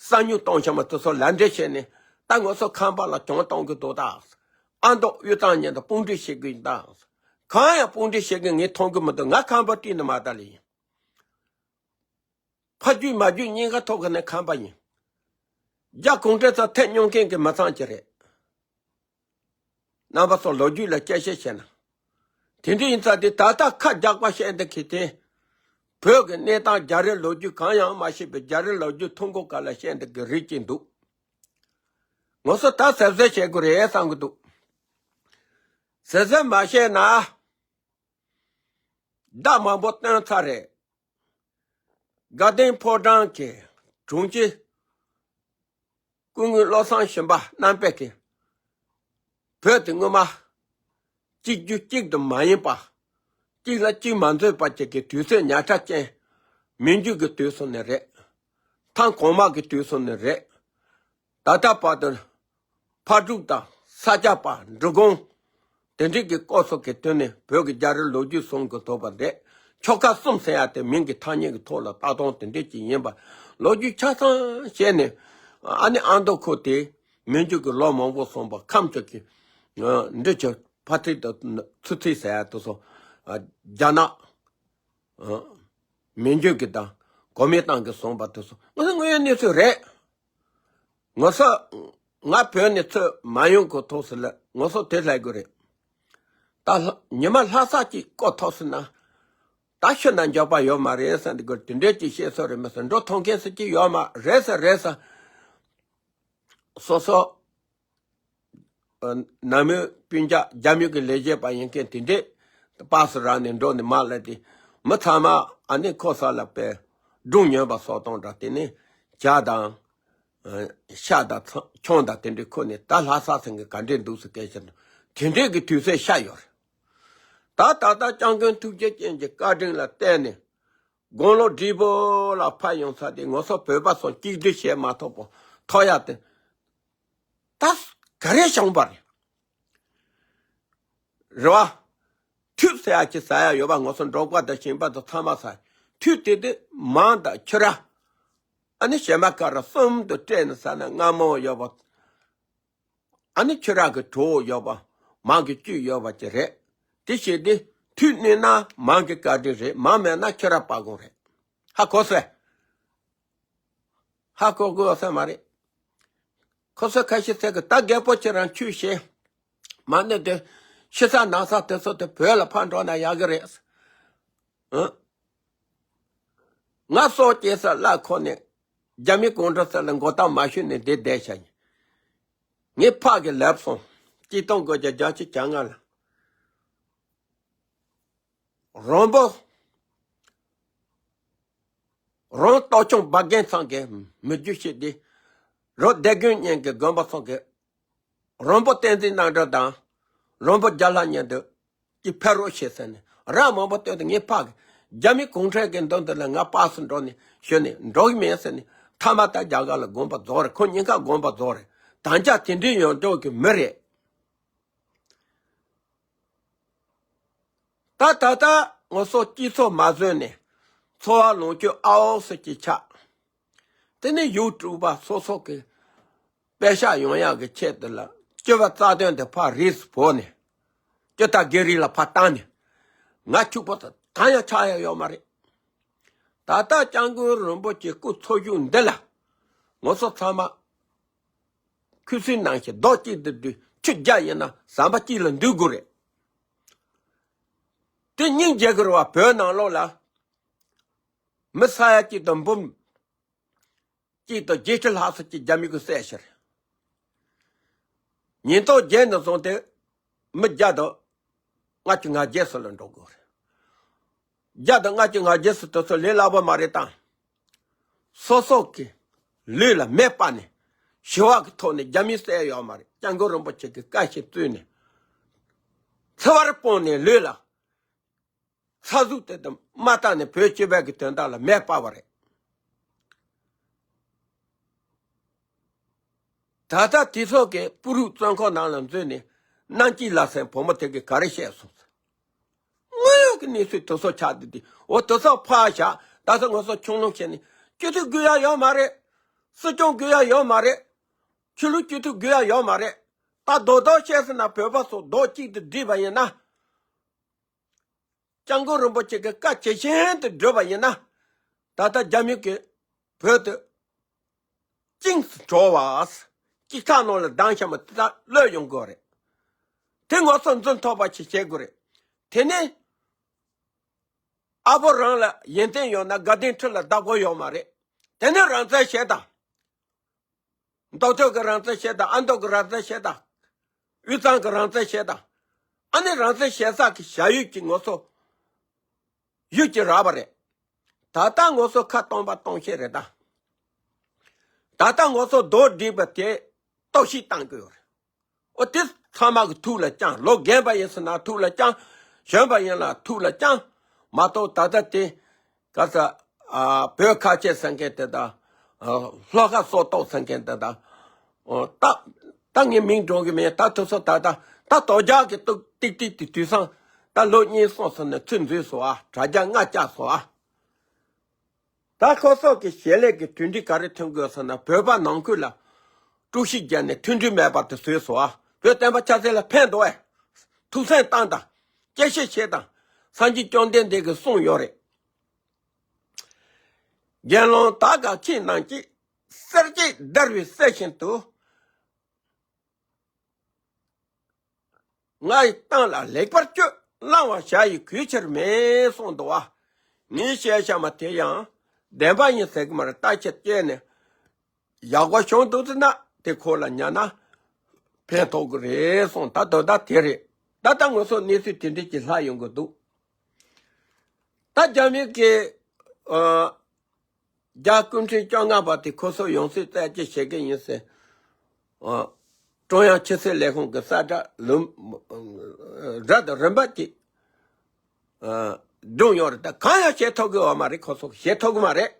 གསང་ཉུལ་གཏོང་བཞིན་པ་དེ་ཚོ་ལག་འབྲེལ་བྱས་ནས། ད་ང་ཚོ་ཁམས་པ་ལ་གྱོང་གཏོང་གི་འདུག་ད། ཨ་མདོ་དབུས་གཙང་གཉིས་དང་དཔུང་སྒྲིག་བྱེད་ཀྱི་ཡིན་ད། གང་ཡང་དཔུང་སྒྲིག་བྱེད་ཀྱི་ངས་མཐོང་གི་མི་འདུག་ང་ཁམས་པ་བཀྲིས་ནི་མ་ད་ལ་ཡིན། ཕ་རྒྱུད་མ་རྒྱུད་གཉིས་ཀ་ཐོག་གི་ནས་ཁམས་པ་ཡིན། རྒྱ་གུང་ཁྲན་ཚོ་ཐེབས་མྱོང་མཁན་གྱི་མི་ཚང་གི་རེད། རྣམ་པ་ཚོ་ལོ་རྒྱུས་ལ་དཔྱད་ཞིབ་བྱས་ན། དེ་འདྲ་ཡིན་ཙང་དེ་ད་ལྟ་ཁ་རྒྱག་པ་བཤད་འདི་གི་དེ། བོད་ཀྱི་གནས་སྟངས་རྒྱ་རིགས་ལོ་རྒྱུས་གང་ཡང་མ་ཤེས་པའི་རྒྱ་རིགས་ལོ་རྒྱུས་ཐུང་གོ་ག་ལ་བཤད་འདི་གི་རིགས་ཅིག་འདུག་ང་ཚོ་ད་གཟབ་གཟབ་བྱེད་དགོས་རེད་བསམ་གི་འདུག་གཟབ་གཟབ་མ་བྱས་ན། བརྡ་མང་པོ་བཏོན་ཚར་རེད། དགའ་ལྡན་ཕོ་བྲང་གི་དྲུང་ཆེ། སྐུ་ངོ་བློ་བཟང་ཞིང་པ་རྣམ་པས་ཀྱི། བོད་དེ་སྔོན་མ། གཅིག་གྱུར་གཅིག་ཏུ་མ་ཡིན་པ། གཅིག་ལ་གཅིག་མ་འཛོལ་བ་བཅས་ཀྱི་དུས་ཚོད་ཉག་ཕྲ་ཅན། མི་འཇུག་གི་དུས་སུ་ནི་རེད། ཐང་གོང་མ་གི་དུས་སུ་ནི་རེད། ད་ལྟ་བར་དུ། ཕག་ཕྲུག་དང་ས་སྐྱ་པ་འབྲི་གུང་། དེ་འདྲའི་གི་སྐོར་སོགས་ཀྱི་དོན་ནས་བོད་ཀྱི་རྒྱ་རིགས་ལོ་རྒྱུས་གསུང་གི་ཐོག་པ་རེད། ཆོལ་ཁ་གསུམ་ཟེར་ཡ་དེ་མིང་གི་ཐ་སྙད་ཀྱི་ཐོག་ལ་ལྟ་སྟངས་དེ་འདྲས་ཅིག་ཡིན་པ། ལོ་རྒྱུས་ཆ་ཚང་བཤད་ནས། ཨ་ནི་ཨ་མདོ་ཁུལ་དེ་མི་འཇུག་གི་ལོ་མང་པོ་སོང་པ་ཁམས་ཕྱོགས་ཀྱི། ཨ། འབྲི་ཆུ་ཕ་ཐིག་དང་ཚུ་ཐིག་ཟེར་ཡ་དེ་ཚོ། ཨ། རྒྱ་ནག་ཨ། མི་འཇུག་གི་དང་གོ་མིན་ཏང་གི་བཟུང་བ་དེ་ཚོ་ང་ཚོ་དངོས་ཡོད་གནས་ཚུལ་རེད། ང་ཚོ་ང་བོད་ནས་ཚུར་མ་ཡོང་གི་ཐོག་སུ་ལ་ང་ཚོ་དེ་ལྷ་དགོས་རེད། ད་ལྷ་ཉི་མ་ལྷ་ས་གཅིག་བསྐོར་ཐོག་སུ་ན། ད་ཤི་ན་འཇོག་པ་ཡོད་མ་རེད་ཟེར་འདི་དགོས་དེ་འདྲས་ཀྱི་བཤད་སྲོལ་རེད་མ་ཟེར། འགྲོ་མཐོང་མཁན་སུ་གཅིག་ཡོད་མ་རེད་ཟེར་རེད་ཟེར། སོ་སོ། ཨ། ནང་མི་སྤུན་ཀྱག་རྒྱ་མི་གི་ལས་བྱེད་པ་ཡིན་མཁན་དེ་འདྲས་པཱ་སི་རག་ནས་འགྲོ་ནས་མར་སླེབས་ཏེ་མི་ཚང་མ་ཨ་ནི་ཁོ་ས་ལ་པའི་སྒྲུང་ཉོན་པ་སོགས་གཏོང་དྲགས་དེ་ནས་ཇ་དང་ཤ་དང་ཚང་ཆང་དང་དེ་འདྲས་ཁུར་ནས་ད་ལྷ་ས་ཚང་གི་ག་འདྲས་འདུག་ཟེར་སྐད་ཆ་དེ་འདྲས་ཀྱི་དུས་ཚོད་ཤར་ཡོད་རེད། ད་ད་ལྟ་སྐྱབས་མགོན་ཐུགས་རྗེ་ཅན་གྱི་བཀའ་དྲིན་ལ་བརྟེན་ནས། དགུང་ལོ་བགྲེས་པོ་ལ་ཕར་ཡོང་ཚར་ཏེ་ང་ཚོ་བོད་པ་ཚོ་གཅིག་སྒྲིལ་བྱེད་མ་ཐུབ་པོ་ཐོག་ཡ་དེ། ད་ག་རེ་བྱུང་བ་རེད། རེད་བ། ཐུག་ཟེར་ཡ་ཅིག་ཟ་ཡ་ཡོད་པ་ང་ཚོ་འབྲོག་པ་དང་ཞིང་པ་དང་ཚང་མ་ཟ། ཐུག་དེ་དེ་མང་དང་ཁྱི་ར། ཨ་ནི་བྱེ་མ་ཀ་ར་གསུམ་དུ་སྤྲད་ནས་ཟ་ན་རྔ་མོང་ཡོད་པ། ཨ་ནི་ཁྱི་ར་གི་གྲོགས་ཡོད་པ། མང་གི་བཅུད་ཡོད་པ་ཅིག་རེད། དེ་བྱས་ཏེ་དུས་གནས་ན་མང་གི་བཀའ་དྲིན་རེད། མང་མེད་ན་ཁྱི་ར་སྤ་གོང་རེད། ཧ་གོ་སོང་། ཧ་གོ་དགོས་ས་མ་རེད། ཁོ་ཚོ་ཁ་ཤས་ཟེར་གི་ད་རྒད་པོ་ཁྱེད་རང་ཆོས་བཤད། མ་ནི་དེ་ཤི་ས་ན་ས་དེ་ཚོ་དེ་བོད་ལ་ཕར་འགྲོ་ན་ཡག་གི་རེད། ཨང་། ང་སྲོག་སྐྱེལ་ས་གླ་ཁོ་ནས་རྒྱ་མི་གུང་ཁྲན་ས་ལ་མགོ་བཏགས་མ་ཞུས་ནས་བསྡད་བསྡད་བྱ་ཡིན། ངས་ཕག་གི་ལབ་སོང་། གཅིག་སྟོང་དགུ་བརྒྱ་བརྒྱད་ཅུ་གྱ་ལྔ་ལ། རོང་པོ། རོང་སྟོད་ཆུང་བ་རྒན་ཚང་གི་མི་རྒྱུད་ཤེས་ཏེ། རོང་སྡེ་དགོན་གཉན་གྱི་དགོན་པ་ཚང་གི། རོང་པོ་བསྟན་འཛིན་རྣམ་གྲོལ་དང་། རོང་པོ་རྒྱ་ལྷ་གཉིས་འདུག་གི་ཕེབས་རོགས་བྱེད་ཟེར་ནས་ར་མང་པོ་བཏོན་ཏེ། ངས་ཕག་གི་རྒྱ་མི་གུང་ཁྲན་གྱི་མདུན་དུ་ལ་ང་པགས་སུ་འགྲོ་ནས་ཞོན་ནས་འགྲོ་གི་མེད་ཟེར་ནས། ཐ་མ་ད་རྒྱ་གར་ལ་དགོངས་པ་རྫོགས་རེད། ཁོ་གཉིས་ཀ་དགོངས་པ་རྫོགས་རེད། ད་ཆ་དེ་འདྲའི་ཡོང་འགྲོ་གི་མི་རེད། ད་ད་ལྟ་ང་ཚོ་སྤྱི་ཚོགས་མ་བཟོས་ནས་འཚོ་བ་ལོངས་སྤྱོད་ཨའོ་སུ་ཅིག་ཆགས། དེ་ནས་ཡུལ་གྲུ་པ་སོ་སོ་གི་དཔེ་ཤག་ཡོང་ཡག་གི་ཆེད་དུ་ལ་སྤྱི་པ་རྩ་དོན་དེ་ཕར་རིས་སུ་བོར་ནས། སྤྱི་ད་སྒེར་རིས་ལ་ཕར་བཏང་ནས། ང་ཕྱུག་པོ་དང་གང་ཡང་ཆགས་ཡ་ཡོད་མ་རེད། ད་ལྟ་སྐྱབས་མགོན་རིན་པོ་ཆེ་སྐུ་འཚོ་བཞུགས་འདི་ལ་ང་ཚོ་ཚང་མ་ཁུ་སིམ་ནང་བཞིན་རྡོག་གཅིག་ཏུ་བསྡུས། ཁྱི་བརྒྱ་ཡིན་ན་ཟམ་པ་གཅིག་ལ་འདུས་དགོས་རེད། དེ་སྙིང་རྗེ་གི་རེད་བ། བོད་ནང་ལོགས་ལ་མི་ས་ཡ་གཅིག་དང་འབུམ་གཅིག་དང་བརྒྱད་ཁྲི་ལྷག་ཙམ་གྱིས་རྒྱ་མི་གིས་བསད་ཤག་རེད། ཉིས་སྟོང་བརྒྱད་ནས་བཟུང་སྟེ་མི་བརྒྱ་དང་ལྔ་བཅུ་ང་བརྒྱད་ཙམ་ལ་འགྲོ་དགོས་རེད། བརྒྱ་དང་ལྔ་བཅུ་ང་བརྒྱད་ཙམ་དེ་ཚོ་ལས་སླ་པོ་མ་རེད་དང་། སོ་སོ་གི་ལུས་ལ་མེ་སྤར་ནས་ཞི་བ་གི་ཐོག་ནས་རྒྱ་མིས་བསད་ཡོད་མ་རེད། སྐྱབས་མགོན་རིན་པོ་ཆེ་གི་བཀའ་ཞིག་བཙུགས་ནས་འཚེ་བར་སྤངས་ནས་ལུས་ལ་ཚ་གཟུགས་དེ་དང་མ་བཏང་ནས་བོད་སྤྱི་པའི་གི་དོན་དག་ལ་མེ་སྤར་བ་རེད། ད་ལྟ་དེ་ཚོ་གི་སྤུ་རུ་བཙོན་ཁང་ནང་ལ་འཛུལ་ནས་རྣམ་དཀྱིལ་ལ་སོན་བུ་མོ་དེ་གིས་ག་རེ་བཤད་སོང་ཟེར། དངོས་ཡོད་ཀྱི་གནས་ཚུལ་དེ་ཚོ་ཆགས་བསྡད་དེ། འོ་དེ་ཚོ་ཕར་བཞག་ད་ལྟ་ང་ཚོ་ཆུང་ལུང་བྱས་ནས་སྤྱི་འཐུས་དགོས་ཡ་ཡོད་མ་རེད། སྲིད་སྐྱོང་དགོས་ཡ་ཡོད་མ་རེད། ཆོས་ལུགས་སྤྱི་འཐུས་དགོས་ཡ་ཡོད་མ་རེད། ད་རྡོག་རྡོག་བཤད་ཟེར་ན་བོད་པ་ཚོ་རྡོག་གཅིག་ཏུ་བསྒྲིལ་བ་ཡིན་ན། སྐྱབས་མགོན་རིན་པོ་ཆེ་གི་བཀའ་ཇི་བཞིན་དུ་བསྒྲུབས་པ་ཡིན་ན། ད་ལྟ་རྒྱ་མི་གིས་བོད་དུ་བཅིངས་སུ་གྲོལ་བ། དཀྱིལ་ཁ་ནང་ལ་བསྡམས་བཞག་མ་དེ་དག་གློད་ཡོང་དགོས་རེད། དེ་ང་ཚོ་འཛིན་ཐུབ་པ་ཞིག་བྱེད་དགོས་རེད། དེ་ནས་ཨ་ཕོ་རང་ལ་ཡོན་ཏན་ཡོད་ན་དགའ་ལྡན་ཁྲི་ལ་བདག་པོ་ཡོད་མ་རེད། དེ་ནས་རང་བཙན་བྱེད་དང་། མདོ་སྟོད་ཀྱི་རང་བཙན་བྱེད་དང་། ཨ་མདོ་གི་རང་བཙན་བྱེད་དང་། དབུས་གཙང་གི་རང་བཙན་བྱེད་དང་། ཨ་ནི་རང་བཙན་བྱེད་ས་གི་བྱ་ཡུལ་གྱི་ངོ་སོ། ཡུལ་གྱི་རག་པ་རེད། ད་ལྟ་ངོ་སོ་ཁ་སྟོང་པ་སྟོང་ཤེས་རེད་ད། ད་ལྟ་ངོ་སོ་རྡོག་བསྒྲིལ་བ་དེ་གཏོར་བཤིག་བཏང་དགོས་རེད། འོ་དེ་ཚང་མ་གི་ཐུགས་ལ་བཅངས། ལོ་རྒན་པ་ཡིན་ཟེར་ན་ཐུགས་ལ་བཅངས། གཞོན་པ་ཡིན་ལ་ཐུགས་ལ་བཅངས། མ་གཏོགས་ད་ལྟ་དེ་ག་ས། ཨ། བོད་ཁ་ཆེ་ཟེར་མཁན་དེ་དང་། ཨ། ལྷོ་ཁ་སོ་ཏོག་ཟེར་མཁན་དེ་དང་། ཨོ། ད་ད་ངས་མིང་འགྲོ་གི་མེད། ད་དེ་ཚོ་ད་ད་ད་དོ་རྒྱག་གི་ཏིག་ཏིག་ཏིག་ཏིག་དུས་སང་ད་ལོ་གཉིས་གསུམ་ཟེར་ནས་ཚུར་འཛུལ་སོང་ཨ། དྲ་རྒྱ་ལྔ་བཅག་སོང་ཨ། ད་ཁོ་ཚོ་གི་བྱེད་ལས་ཀྱི་གྲོས་འགྲིག་ག་རེ་ཐོན་དགོས་ཟེར་ན། བོད་པ་ནང་ཁུལ་ལ་དཀྲུག་ཤིང་བརྒྱབ་ནས་མཐུན་སྒྲིལ་མེད་པར་དུ་བཟོས་སོང་ཨ། བོད་བསྟན་པ་ཆབ་སྲིད་ལ་ཕན་འདོགས་ཨེ། ཐུགས་སེམས་བཏང་དང་། དཔྱད་ཞིབ་བྱེད་དང་། སངས་རྒྱས་བཅོམ་ལྡན་འདས་ཀྱིས་གསུངས་ཡོད་རེད། དགེ་སློང་དག་ག་ཁྱེད་རྣམས་ཀྱིས། གསེར་གྱིས་བརྡར་བའི་གསེར་བཞིན་དུ། ང་ཡི་གཏམ་ལ་ལེགས་པར་དཔྱོད། བླང་བར་བྱ་ཡི་གུས་ཕྱིར་མིན་གསུངས་འདུག་བ། ངས་བཤད་བྱ་མ་དེ་ཡང་བདེན་པ་ཡིན་ཟེར་གི་མ་རེད། ལྟ་ཁྱེད་སྐྱེས་ནས་ཡག་པོ་བྱུང་འདུག་ཟེར་ན་དེ་ཁོ་ལ་ཉན་ན་ཕན་ཐོགས་གི་རེད་གསུངས། ད་དོན་དག་དེ་རེད། ད་ལྟ་ང་ཚོ་གནས་ཚུལ་དེ་འདྲ་ཅིག་ལྷག་ཡོང་གི་འདུག་ད་རྒྱ་མི་གིས། ཨ། རྒྱ་སྐུ་ཕྲེང་བཅོ་ལྔ་པ་དེ་ཁོ་ཚོ་ཡོང་སྲིད་རྩད་གཅོད་བྱེད་ཀྱི་ཡིན་ཟེར། ཨ། ཀྲུང་དབྱང་ཕྱི་སྲིད་ལས་ཁུངས་ཀྱི་གསལ་བསྒྲགས་ལུང་སྒྲ་དང་རིམ་པ་གཅིག་ཨ། བསྒྲུངས་ཡོད་རེད། ད་གང་ཡང་བྱེད་ཐུབ་ཀྱི་ཡོད་མ་རེད། ཁོ་ཚོ་བྱེད་ཐུབ་ཀྱི་མ་རེད།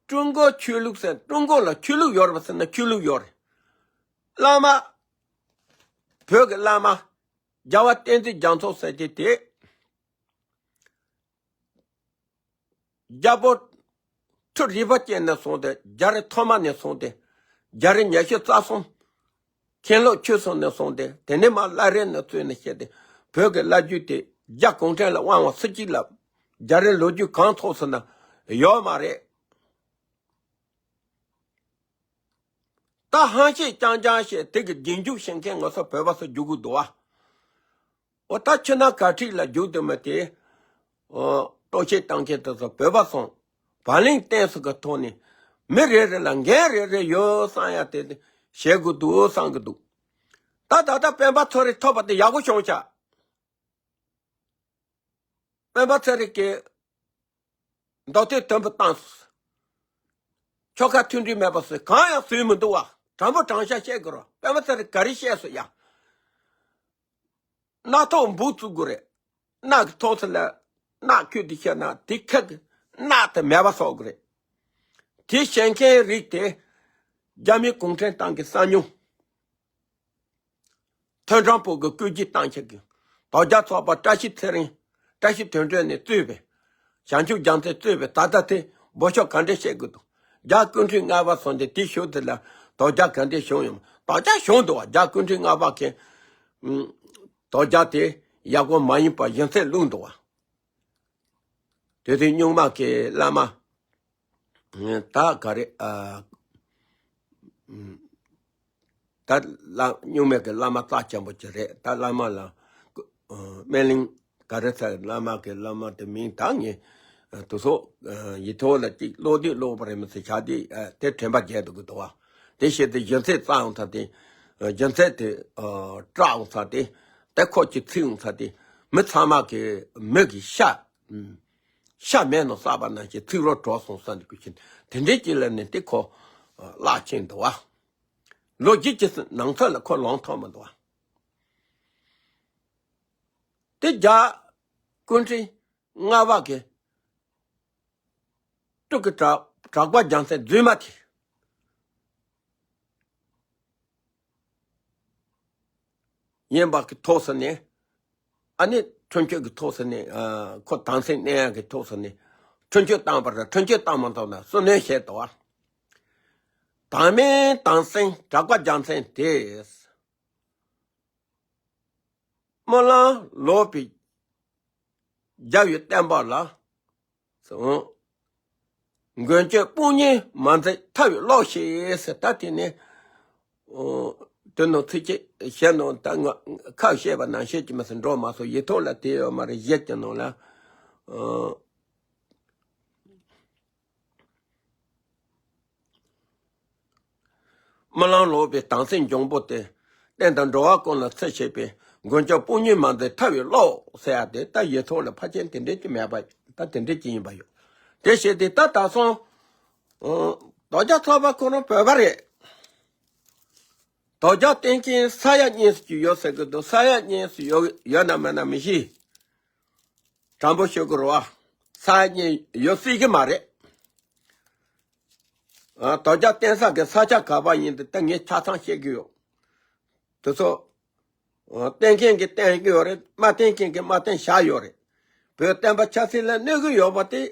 ཀྲུང་གོ་ཆོས་ལུགས་ཟེར། ཀྲུང་གོ་ལ་ཆོས་ལུགས་ཡོད་རེད་པ་ཟེར་ན་ཆོས་ལུགས་ཡོད་རེད། བླ་མ། བོད་ཀྱི་བླ་མ། རྒྱལ་བ་བསྟན་འཛིན་རྒྱ་མཚོ་ཟེར་གྱི་དེ། རྒྱལ་པོ་ཁྲི་རལ་པ་ཅན་ནས་བཟུང་སྟེ། རྒྱལ་རིགས་ཐོག་མ་ནས་བཟུང་སྟེ། རྒྱལ་རིགས་ཉི་ཤུ་རྩ་གསུམ། མཁན་སློབ་ཆོས་གསུམ་ནས་བཟུང་སྟེ། དེ་ནས་མར་བླ་རེ་ནས་བཙུན་ནས་བཤད་དེ། བོད་ཀྱི་བླ་བརྒྱུད་དེ་རྒྱ་གུང་ཁྲན་ལ་དབང་བ་སུ་གཅིག་ལ། རྒྱལ་རིགས་ལོ་རྒྱུས་གང་ཐོག་སོང་ན་ཡོད་མ་རེད། ད་ཧམ་བཤད་རྐྱང་རྐྱང་བཤད། དེ་གི་རྗེས་འཇུག་བྱེད་མཁན་ང་ཚོ་བོད་པ་ཚོ་རྒྱུག་གི་འདུག་བ། འོ་ད་ཕྱི་ནང་ག་ཁྲིད་ལ་རྒྱུག་འདུག་མི་དེ། ཨོ། གཏོར་བཤིག་བཏང་མཁན་དེ་ཚོ་བོད་པ་ཚོ་བག་ལེན་བསྟེན་ས་གི་ཐོག་ནས། མི་རེ་རེ་ལ་འགན་རེ་རེ་ཡོད་བསམ་ཡ་དེ་བྱེད་དགོས་འདུག་བསམ་གི་འདུག་ད་ད་ལྟ་སྤེན་པ་ཚེ་རིང་ཐོབ་པ་དེ་ཡག་པོ་བྱུང་ཤག་སྤེན་པ་ཚེ་རིང་གིས་མདོ་སྟོད་དོན་པོ་བཏང་སོང་། ཆོལ་ཁ་མཐུན་སྒྲིལ་མེད་པ་སོགས་གང་ཡང་བཟོས་མི་འདུག་བ། དྲང་པོ་དྲང་བཞག་བཤད་དགོས་རོགས། སྤེན་པ་ཚེ་རིང་ག་རེ་བཤད་སོང་ཡ། རྣག་ཐོག་འབུ་བཙུགས་དགོས་རེད། རྣག་གི་ཐོག་ཚད་ལ་རྣག་ཁྱུ་དེ་བཤད་ན་དེ་ཁ་གི་རྣག་དེ་མེད་པ་བཟོ་དགོས་རེད། དེ་བཤད་མཁན་རིགས་དེ་རྒྱ་མི་གུང་ཁྲན་ཏང་གི་གསང་ཉུལ། ཐོན་ཀྲང་པོ་གི་བཀོད་ཇུས་བཏང་ཆེད་ཀྱི་དོལ་རྒྱལ་ཚོགས་པ་བཀྲ་ཤིས་ཚེ་རིང་། བཀྲ་ཤིས་དོན་གྲུབ་ནས་གཙོས་པའི་བྱང་ཆུབ་རྒྱལ་མཚན་གཙོས་པའི་ད་ལྟ་དེ་འབོད་ཤོག་ག་འདྲ་བཤད་དགོས་འདུག་རྒྱལ་སྐུ་ཕྲེང་ལྔ་པ་སོང་སྟེ་དེ་ཞུ་དེ་ལ་དོལ་རྒྱལ་ག་འདྲ་བྱུང་ཡོང་། དོལ་རྒྱལ་བྱུང་འདུག་བ། རྒྱལ་སྐུ་ཕྲེང་ལྔ་པ་གི་དོལ་རྒྱལ་དེ་ཡག་པོ་མ་ཡིན་པ་གཞི་རྩར་བླུགས་འདུག་བ། དེ་དུས་སྨྱུག་མ་གི་བླ་མ། ད་ག་རེ། ཨ། ད་བླ་སྨྱུག་མ་གི་བླ་མ་རྩ་ཆེན་པོ་ཅིག་རེད། ད་བླ་མ་ལ། སྨན་གླིང་ག་རེ་ཟེར། བླ་མ་གི་བླ་མ་དེ་མིང་ད་ངས་དུ་སོ་ཡིག་ཐོག་ལ་ཅིག་ཀློག་དུས་ཀློག་པ་རེད་མི་ཚེ་ཆགས་དུས་དེ་དྲན་པ་བརྗེད་འདུག་གི་འདུག་བ། དེ་བྱས་ཏེ་གཞི་རྩའི་རྩ་ཡོང་ཚར་ཏེ། གཞི་རྩའི་དེ་སྐྲག་ཡོང་ཚར་ཏེ། དེ་ཁོ་ཅིག་ཚིག་ཡོང་ཚར་ཏེ། མི་ཚང་མ་གི་མི་གི་ཤ། ཤ་མེད་ནོ་བསགས་པ་ནང་བཞིན་ཚིག་རོ་བྲོ་སོང་ས་འདི་ཀུན་ཕྱིན། དེ་འདྲའི་ཅིག་ལ་ནི་དེ་ཁོ་བརླག་ཕྱིན་འདུག་བ། ལོ་རྒྱུས་ཀྱི་ནང་ཚན་ལ་ཁོ་ལོང་ཐོག་མི་འདུག་བ། དེ་རྒྱལ་སྐུ་ཕྲེང་ལྔ་པ་གི་སྤྲུལ་སྐུ་གྲགས་གྲགས་པ་རྒྱལ་མཚན་རྫུན་མ་དེ། ཡིན་པ་གི་ཐོག་ས་ནས། ཨ་ནི་ཁྲིམས་གཅོད་ཀྱི་ཐོག་ས་ནས། ཨ། ཁོ་དམ་སྲི་གནང་ཡག་གི་ཐོག་ས་ནས་ཁྲིམས་གཅོད་བཏང་བ་རེད། ཁྲིམས་གཅོད་བཏང་མ་ཐུབ་ན་བསུ་ནན་བྱས་འདུག་བ། དམ་མིན་དམ་སྲི་གྲགས་པ་རྒྱལ་མཚན་དེས། སྨོན་ལམ་ལོག་པའི་རྒྱལ་བའི་བསྟན་པ་ལ། མགོན་སྐྱབས་དཔུང་གཉེན་མ་མཛད་ཐར་བའི་བློ་ཞེས་ཟེར། ད་དེ་ནས། ཨོ། དེ་ནང་ཚིག་གཅིག་བཤད་ནང་ད་ང་ཁ་བཤད་པ་ནང་བཤད་ཀྱི་མ་ཟད་འགྲོ་མ་སོང་། ཡིག་ཐོག་ལ་དེ་ཡོད་མ་རེད། གཞས་ཀྱི་ནང་ལ། ཨོ། སྨོན་ལམ་ལོག་པའི་དམ་སྲི་འབྱུང་པོ་དེ། བསྟན་དང་འགྲོ་བ་ཀུན་ལ་འཚེ་བྱེད་པའི། མགོན་སྐྱབས་དཔུང་གཉེན་མ་མཛད་ཐར་བའི་བློ་ཟེར་ཡ་དེ། ད་ཡིག་ཐོག་ལ་ཕལ་ཆེར་དེ་འདྲས་ཀྱི་མེད་པ། ད་དེ་འདྲས་ཀྱི་ཡིན་པ་ཡོད། དེ་བྱས་ཏེ་ད་ད་སོང་། ཨོ། དོལ་རྒྱལ་ཚོགས་པ་ཁོ་རང་བོད་པ་རེད། དོལ་རྒྱལ་བསྟེན་མཁན་ས་ཡ་གཉིས་སུ་ཅིག་ཡོད་ཟེར་གི་འདུག་ས་ཡ་གཉིས་སུ་ཡོད་ཡོད་ན་མེད་ན་མི་ཤེས། དྲང་པོ་ཤོད་དགོས་རེད་བ། ས་ཡ་གཉིས་ཡོད་སྲིད་ཀྱི་མ་རེད། ཨ། དོལ་རྒྱལ་བསྟེན་ས་གི་ས་ཆ་ག་པ་ཡིན་དེ་ད་ངས་ཆ་ཚང་བཤད་གི་ཡོད། དེ་ཚོ། ཨ། བསྟེན་མཁན་གྱིས་བསྟེན་གི་ཡོད་རེད། མ་བསྟེན་མཁན་གྱིས་མ་བསྟེན་བཞག་ཡོད་རེད། བོད་བསྟན་པ་ཆབ་སྲིད་ལ་གནོད་གི་ཡོད་པ་དེ།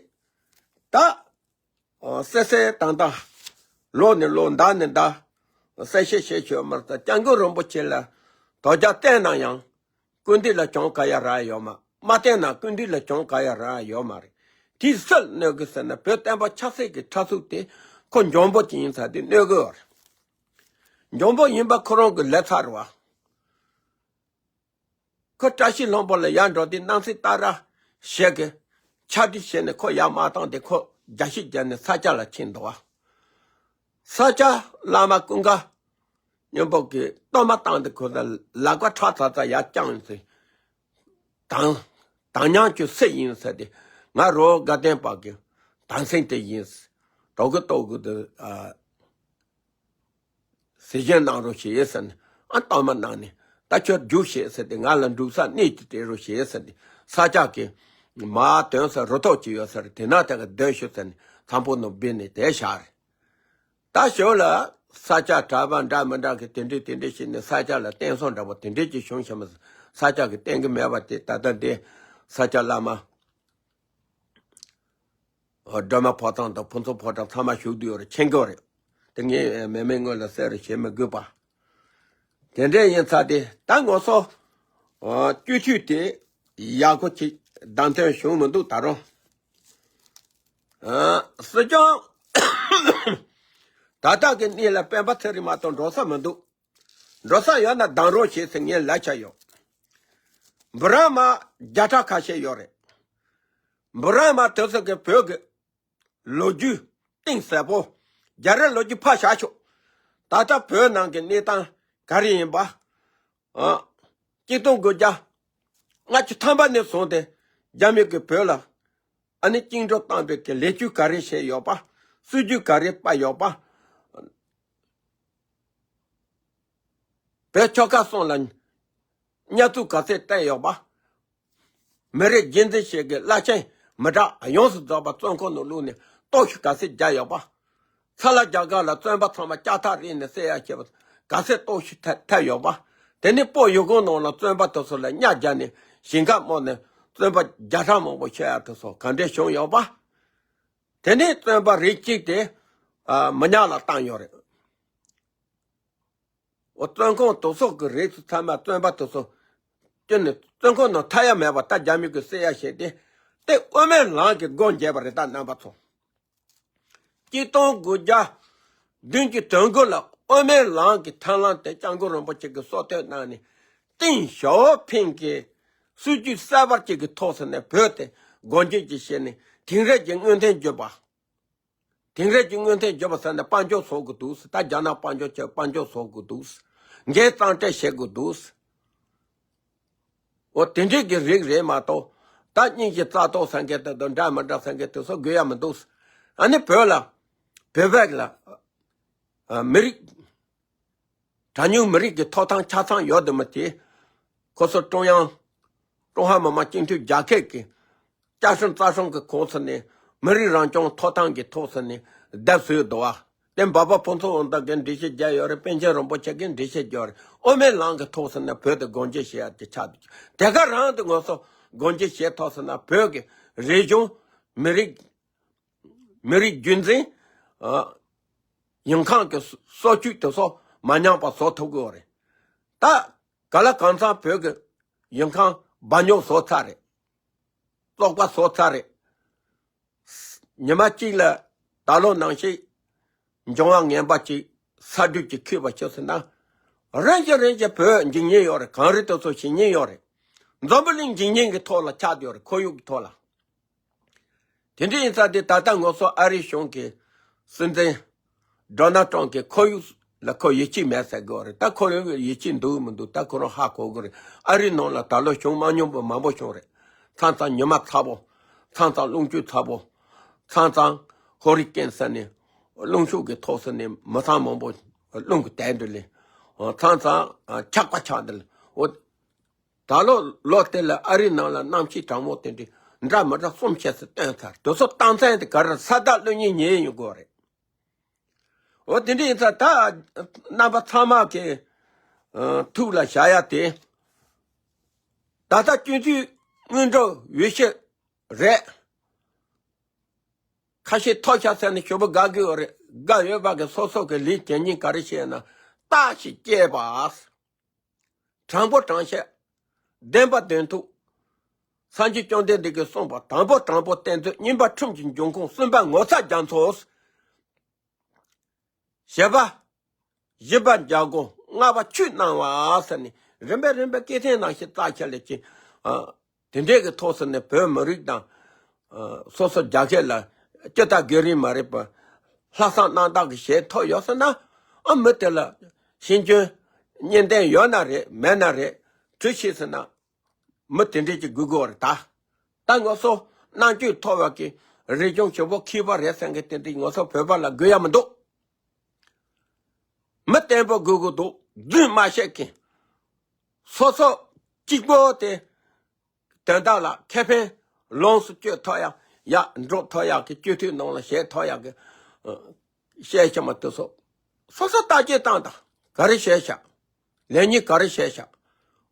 ད། ཨ། སེ་སེ་དང་ད། ལོ་ནས་ལོ། ཟླ་ནས་ཟླ། གསལ་བཤད་བྱེད་ཆོག་མ་རེད། ད་སྐྱབས་མགོན་རིན་པོ་ཆེ་ལ་དོལ་རྒྱལ་བསྟེན་ན་ཡང་། སྐུ་མདུན་ལ་གྱོང་ག་ཡ་རག་ཡོད་མ། མ་བསྟེན་ན་སྐུ་མདུན་ལ་གྱོང་ག་ཡ་རག་ཡོད་མ་རེད། དེ་སུ་ལ་གནོད་གི་ཟེར་ན། བོད་བསྟན་པ་ཆབ་སྲིད་ཀྱི་ཕྲག་ཚུགས་དེ་ཁོ་འཇོན་པོ་ཅིག་ཡིན་ས་དེ་གནོད་གི་ཡོད་རེད། འཇོན་པོ་ཡིན་པ་ཁོ་རང་གི་ལས་ཚར་བ། ཁོ་བཀྲ་ཤིས་ལྷུན་པོ་ལ་ཡར་འགྲོ་དུས་སྣང་སྲིད་སྟག་ར་ཞིག་གིས་ཕྱག་བྲིས་བྱས་ནས་ཁོ་ཡར་མ་བཏང་སྟེ། ཁོ་རྒྱ་ཤི་བརྒྱབ་ནས་ས་སྐྱ་ལ་ཕྱིན་འདུག་བ། ས་སྐྱ་བླ་མ་ཀུན་དགའ་སྙིང་པོ་གིས་གཏོར་མ་བཏང་སྟེ། ཁོ་ལ་ལག་པ་ཁྲག་ཚ་ཚ་ཡར་བརྐྱངས་ཡོང་ཚེ། དམ། དམ་ཉམས་ཀྱི་སྲིད་ཡིན་ཟེར་ཏེ། ང་རོ་དགའ་ལྡན་པ་གི་དམ་སྲི་དེ་ཡིན། གྲོགས་ཀྱི་ལྟོ་གི་དུ། ཨ། གཟི་བྱིན་གནང་རོགས་བྱེད་ཟེར་ནས། ཨ། གཏོར་མ་གནང་ནས། ད་ཁྱོད་རྒྱུགས་ཤིག་ཟེར་ཏེ། ང་ལ་འབྲུ་ས་གནས་ཀྱི་སྤྲད་རོགས་བྱེད་ཟེར་ཏེ། ས་སྐྱ་གི་མར་དོན་ས་རུ་ཐོག་ཅིག་ཡོད་ས་རེད། དེ་ན་དེ་ག་སྡོད་ཤོག་ཟེར་ནས་ཚང་པོ་ནང་སྦས་ནས་དེ་བཞག་རེད། ད་ཞོར་ལ་ས་སྐྱ་གྲྭ་པ་འདྲ་མི་འདྲ་གི་དེ་འདྲས་དེ་འདྲས་བྱས་ནས་ས་སྐྱ་ལ་བསྟེན་སོང་འདྲ་པོ་དེ་འདྲས་ཀྱི་བྱུང་ཤག་མ། ས་སྐྱ་གི་བསྟེན་གི་མེད་པ་དེ། ད་ལྟ་འདི་ས་སྐྱ་བླ་མ། སྒྲོལ་མ་ཕོ་བྲང་དང་ཕུན་ཚོགས་ཕོ་བྲང་ཚང་མ་བཞུགས་བསྡད་ཡོད་རེད། མཁྱེན་གྱི་ཡོད་རེད། དེ་ངས་མེད་མེད་སྔོན་ལ་གསལ་རུ་བྱེད་མི་དགོས་པ། དེ་འདྲ་ཡིན་ཙང་དེ་ད་ང་ཚོ་སྤྱི་འཐུས་དེ་ཡག་པོ་ཅིག་བདམས་ཐོན་བྱུང་མི་འདུག་ད་རུང་། སྲིད་སྐྱོང་ད་ལྟ་གི་གནས་ལ་སྤེན་པ་ཚེ་རིང་མ་གཏོགས་འགྲོ་ས་མི་འདུག་འགྲོ་ས་ཡོད་ན་གདམ་རོགས་བྱེད་ཟེར་ངས་ལབ་བྱས་ཡོད། འབུམ་རམས་པ་བརྒྱ་ཕྲག་ཁ་ཤས་ཡོད་རེད། འབུམ་རམས་པ་དེ་ཚོ་གི་བོད་གི་ལོ་རྒྱུས་གཏིང་ཟབ་པོ། རྒྱ་རིགས་ལོ་རྒྱུས་ཕར་བཞག་ཆོག་ད་ལྟ་བོད་ནང་གི་གནས་སྟངས་ག་རེ་ཡིན་པ། ཨ། གཅིག་སྟོང་དགུ་བརྒྱ་ལྔ་བཅུ་ཐམ་པ་ནས་བཟུང་སྟེ་རྒྱ་མི་གིས་བོད་ལ་ཨ་ནི་བཅིངས་འགྲོལ་བཏང་བའི་གི་ལས་རྒྱུ་ག་རེ་བྱས་ཡོད་པ། སྲིད་ཇུས་ག་རེ་སྤར་ཡོད་པ། བོད་ཆོལ་ཁ་གསུམ་ལ་གཉའ་གཏུག་ག་ཚད་བསྟན་ཡོད་པ། མི་རིགས་རྒྱུད་འཛིན་བྱེད་དགོས་བླ་ཆེན་མི་དྲག་ཡོངས་སུ་རྫོགས་པ་བཙོན་ཁང་ནང་བླུགས་ནས་ལྟོགས་ཤི་ག་ཚད་བརྒྱབ་ཡོད་པ། ཚ་ལ་རྒྱ་གར་ལ་བཙོན་པ་ཚང་མ་ལྕགས་ཐག་རིང་ནས་བསད་ཡ་བྱས་པ་ག་ཚད་ལྟོགས་ཤི་ཐེབས་ཐེབས་ཡོད་པ། དེ་ནས་བོད་ཡུལ་གོང་ནང་ལ་བཙོན་པ་དེ་ཚོ་ལ་གཉའ་བརྒྱབ་ནས་ཞིང་ཁ་རྨོ་ནས་བཙོན་པ་བརྒྱ་ཕྲག་མང་པོ་ཤི་ཡ་དེ་ཚོ་ག་འདྲས་བྱུང་ཡོད་པ། དེ་ནས་བཙོན་པ་རིགས་གཅིག་དེ་ཨ་མི་ཉག་ལ་བཏང་ཡོད་རེད། འོ་བཙོན་ཁང་དུ་སོགས་ཀྱི་རིགས་སུ་ཚང་མ་བཙོན་པ་དུ་སོགས་ཀྱི་ནི་བཙོན་ཁང་ནང་ཐར་ཡ་མེད་པ་ད་རྒྱ་མི་གི་བསད་ཡ་བྱས་ཏེ་དེ་དབུ་མའི་ལམ་གྱི་སྒོ་འབྱེད་པ་རེད། ད་རྣམ་པ་ཚོ་གཅིག་སྟོང་དགུ་བརྒྱ་བདུན་ཅུ་དོན་དགུ་ལ་དབུ་མའི་ལམ་གྱི་ཐར་ལམ་དེ་སྐྱབས་མགོན་རིན་པོ་ཆེ་གིས་སྲོག་ཐོག་གནང་ནས་ཏིང་ཞའོ་ཕིང་གི་སྲིད་ཇུས་གསར་པ་གཅིག་གི་ཐོག་ས་ནས་བོད་དེ་སྒོ་འབྱེད་ཀྱི་བྱས་ནས་དེང་རབས་ཀྱི་སྔོན་ཐོན་བརྒྱུད་པ། དེང་རབས་ཀྱི་སྔོན་ཐོན་བརྒྱུད་པ་ཟེར་ནས་དཔལ་འབྱོར་བཟོ་དགོས་འདུག་ཟེར། ད་རྒྱ་ནག་དཔལ་འབྱོར་ཆེད་དཔལ་འབྱོར་བཟོ་དགོས་འདུག་ཟེར། འགན་གཙང་སྦྲ་བྱེད་དགོས་འདུག་ཟེར། འོ་དེ་འདྲས་ཀྱི་རིགས་རེད་མ་གཏོགས། ད་སྙིང་རྗེ་རྩ་གཏོར་ཟེར་མཁན་དེ་དང་འདྲ་མི་འདྲ་ཟེར་མཁན་དེ་ཚོ་དགོས་ཡ་མི་འདུག་ཟེར། ཨ་ནི་བོད་ལ། བོད་པ་ལ། ཨ། མི་རིགས། གྲངས་ཉུང་མི་རིགས་ཀྱི་ཐོབ་ཐང་ཆ་ཚང་ཡོད་དམ་མེད་དེ། ཁོ་ཚོ་ཀྲུང་དབྱང་། ཀྲུང་ཧྭ་མི་དམངས་སྤྱི་མཐུན་རྒྱལ་ཁབ་ཀྱི་བཅའ་ཁྲིམས་རྩ་ཁྲིམས་ཀྱི་ཁོངས་སུ་ནས་མི་རིགས་རང་སྐྱོང་ཐོབ་ཐང་གི་ཐོག་སུ་ནས་བསྡད་སྲོལ་འདུག་བ། དེ་འབའ་པ་ཕུན་ཚོགས་དབང་ཐང་གིས་འགྲེལ་བཤད་བརྒྱབ་ཡོད་རེད། པཎ་ཆེན་རིན་པོ་ཆེ་གིས་འགྲེལ་བཤད་བརྒྱབ་ཡོད་རེད། དབུ་མའི་ལམ་གྱི་ཐོག་སུ་ནས་བོད་དེ་སྒོ་འབྱེད་བྱེད་ཡ་དེ་ཆགས་འདུག་དེ་ག་རང་དུ་ང་ཚོ་སྒོ་འབྱེད་བྱེད་ཐུབ་སོང་ན་བོད་ཀྱི་རིག་གཞུང་། མི་རིགས། མི་རིགས་རྒྱུན་འཛིན། ཨ། ཡོང་ཁུངས་ཀྱི་སྲོལ་རྒྱུན་དེ་ཚོ་མ་ཉམས་པ་བཟོ་ཐུབ་ཀྱི་ཡོད་རེད། ད་ག་ལ་གང་འཚམ་བོད་ཀྱི་ཡོང་ཁུངས་སྦ་ཉོ་བཟོ་ཚར་རེད། བཙོག་པ་བཟོ་ཚར་རེད། ཉི་མ་གཅིག་ལ་ད་ལོ་ནང་བཞིན་འབྱུང་བ་ངན་པ་གཅིག་ས་སྒྲིབ་ཀྱིས་ཁེབས་པ་ཆགས་སོང་ན། རིམ་བཞིན་རིམ་བཞིན་བོད་འཇིག་ཉེན་ཡོད་རེད། གངས་རི་དེ་ཚོ་ཞི་ཉེན་ཡོད་རེད། འཛམ་བུ་གླིང་འཇིག་ཉེན་གྱི་ཐོག་ལ་ཆགས་བསྡད་ཡོད་རེད། ཁོར་ཡུག་གི་ཐོག་ལ། དེ་འདྲ་ཡིན་ཙང་དེ་ད་ལྟ་ང་ཚོ་ཨ་རིའི་གཞུང་གི་སྲིད་འཛིན་ཌོ་ནལ་ཊམ་གྱིས་ཁོར་ཡུག་ལ་ཁོ་ཡིད་ཆེས་མེད་ཟེར་གྱི་ཡོད་རེད། ད་ཁོ་རང་གི་ཡིད་ཆེས་འདུག་མི་འདུག་ད་ཁོ་རང་ཧ་གོ་གི་རེད། ཨ་རིའི་ནང་ལ་ད་ལོ་བྱུང་མ་མྱོང་པ་མང་པོ་བྱུང་རེད། མཚམས་མཚམས་ཉི་མ་ཚ་པོ། མཚམས་མཚམས་རླུང་བཅུ་ཚ་པོ། མཚམས་མཚམས་ཧོ་རི་ཀེན་ཟེར་ནས་རླུང་ཤུགས་ཀྱི་ཐོག་ཟེར་ནས་མི་ཚང་མང་པོ་རླུང་གིས་དེད་འདྲ་ལས། མཚམས་མཚམས་ཆག་པ་ཆགས་འདྲ་ལས། འོ། ད་ལོ་ལོ་དེ་ལ་ཨ་རིའི་ནང་ལ་གནམ་གཤིས་གྲང་མོ་དེ་འདྲའི་འདྲ་མི་འདྲ་གསུམ་བྱས་སུ་བཏོན་ཚར། དེ་ཚོ་གཏོང་ཚན་དེ་ག་རེ་ས་བདག་བློན་ཉིད་ཉན་ཡོང་དགོས་རེད། འོ་དེ་འདྲ་ཡིན་ཙང་ད་རྣམ་པ་ཚང་མ་གི་ཨ་ཐུགས་ལ་བཞག་ཡ་དེ། ད་ལྟ་སྤྱི་འཐུས་སྔོན་འགྲོ་འོས་གཞི་རེད། ཁ་ཤས་ཐོབ་ཤག་ཟེར་ནས་ཞེ་པོ་དགའ་གི་ཡོད་རེད། དགའ་ཡོད་པ་གི་སོ་སོ་གི་ལས་དོན་སྙིང་ག་རེ་བྱས་ན། རྟགས་ཤིག་སྐྱེས་པ། དྲང་པོ་དྲང་བཤད། བདེན་པ་བདེན་ཐུག་སངས་རྒྱས་བཅོམ་ལྡན་འདས་ཀྱིས་གསུངས་པ། དྲང་པོ་དྲང་པོ་བསྟན་འཛིན། གཉིས་པ་ཁྲིམས་ཀྱི་འབྱུང་ཁུངས། གསུམ་པ་ངོ་ཚ་རྒྱ་མཚོ། བཞི་པ། བཞི་པ་འཇའ་གོ། ལྔ་པ་ཆོས་སྣང་བ་ཟེར་ནས་རིམ་པས་རིམ་པས་སྐད་ཐེངས་ནང་བཞིན་རྩ་ཆེ་ལས་ཀྱི། ཨ། དེ་འདྲས་ཀྱི་ཐོག་སུ་ནས་བོད་མི་རིགས་དང་། ཨ། སོ་སོ་རྒྱལ་ཁབ་ལ་སྤྱི་ཟླ་དགེ་རིང་མ་རེད་པ། ལྷག་བསམ་རྣམ་དག་གི་བྱེད་ཐུབ་ཡོད་ཟེར་ན། ཨ། མི་དེ་ལ་ཤེས་འཇོན་གཉིས་ལྡན་ཡོད་ན་རེད་མེད་ན་རེད། གྲོས་བྱེད་ཟེར་ན། མི་དེ་འདྲས་ཀྱི་དགོས་དགོས་རེད་ད། ད་ང་ཚོ་རྣམ་དཔྱོད་མཐོ་བ་གི་རིག་གཞུང་ཞེ་པོ་མཁས་པ་རེད་ཟེར་མཁན་དེ་འདྲས་ང་ཚོ་བོད་པ་ལ་དགོས་ཡ་མི་འདུག་མི་བརྟན་པོ་དགོས་དགོས་འདུག་རྫུན་མ་བཤད་མཁན། སོ་སོ་གཅིག་པོ་དེ་དོན་དག་ལ་ཁེ་ཕན་ལོངས་སུ་སྤྱོད་ཐུབ་ཡག་ཡག་འགྲོ་ཐུབ་ཡག་གི་སྤྱི་འཐུས་ནང་ལ་བྱེད་ཐུབ་ཡག་གི་ཨ་བཤད་ཤེས་མ་ཐུབ་སོ། སོ་སོ་བརྟག་དཔྱད་བཏང་དང་། ག་རེ་བྱས་ཤག་ལས་ཉེས་ག་རེ་བྱས་ཤག་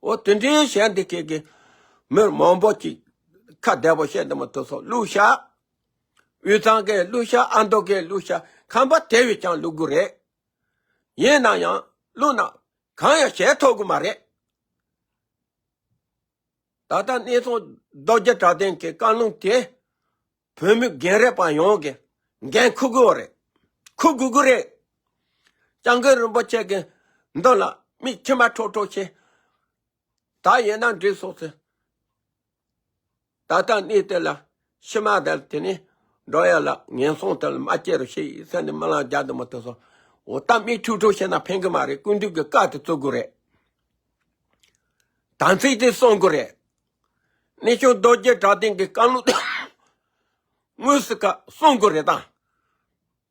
འོ་དེ་འདྲའི་བྱས་འདི་སྐད་ཀྱི་མི་མང་པོ་ཅིག་ཁ་བདེ་པོ་བཤད་འདི་མ་ཐུབ་སོ་བླུགས་ཤག་དབུས་གཙང་གིས་བླུགས་ཤག་ཨ་མདོ་གིས་བླུགས་ཤག་ཁམས་པ་དེ་བས་ཀྱང་བླུག་གི་རེད། ཡིན་ན་ཡང་བླུགས་ན་གང་ཡང་བྱེད་ཐུབ་གི་མ་རེད། ད་ལྟ་གནས་ཚང་རྡོ་རྗེ་གྲགས་ལྡན་གྱི་བཀའ་ལུང་དེ་བོད་མི་རྒན་རབས་པ་ཡོངས་ཀྱིས་འགན་འཁུར་དགོས་རེད། འཁུར་དགོས་ཀྱི་རེད། སྐྱབས་མགོན་རིན་པོ་ཆེ་གི་མདུན་ལ་མིག་མཆི་མ་ཁྲོ་ཁྲོ་བྱས། ད་ཡིན་ན་འགྲིག་སོང་ཟེར། ད་ལྟ་གནས་དེ་ལ་ཕྱི་མ་དེར་དེ་ནས་འགྲོ་ཡ་ལ་ངན་སོང་དེ་ལ་མ་སྐྱེ་རུ་ཤེས་ཡིན་ཟེར་ནས་སྨོན་ལམ་རྒྱག་དུ་མ་ཐུབ་སོང་། འོ་ད་མིག་ཁྲུག་ཁྲུག་བྱས་ན་ཕན་གི་མ་རེད། སྐུ་མདུན་གྱི་བཀའ་དེ་བརྩི་དགོས་རེད། དམ་ཚིག་དེ་སྲུང་དགོས་རེད། གནས་ཆུང་རྡོ་རྗེ་གྲགས་ལྡན་གྱི་བཀའ་ལུང་དངོས་སུ་ཀ་སྲུང་དགོས་རེད་དང་།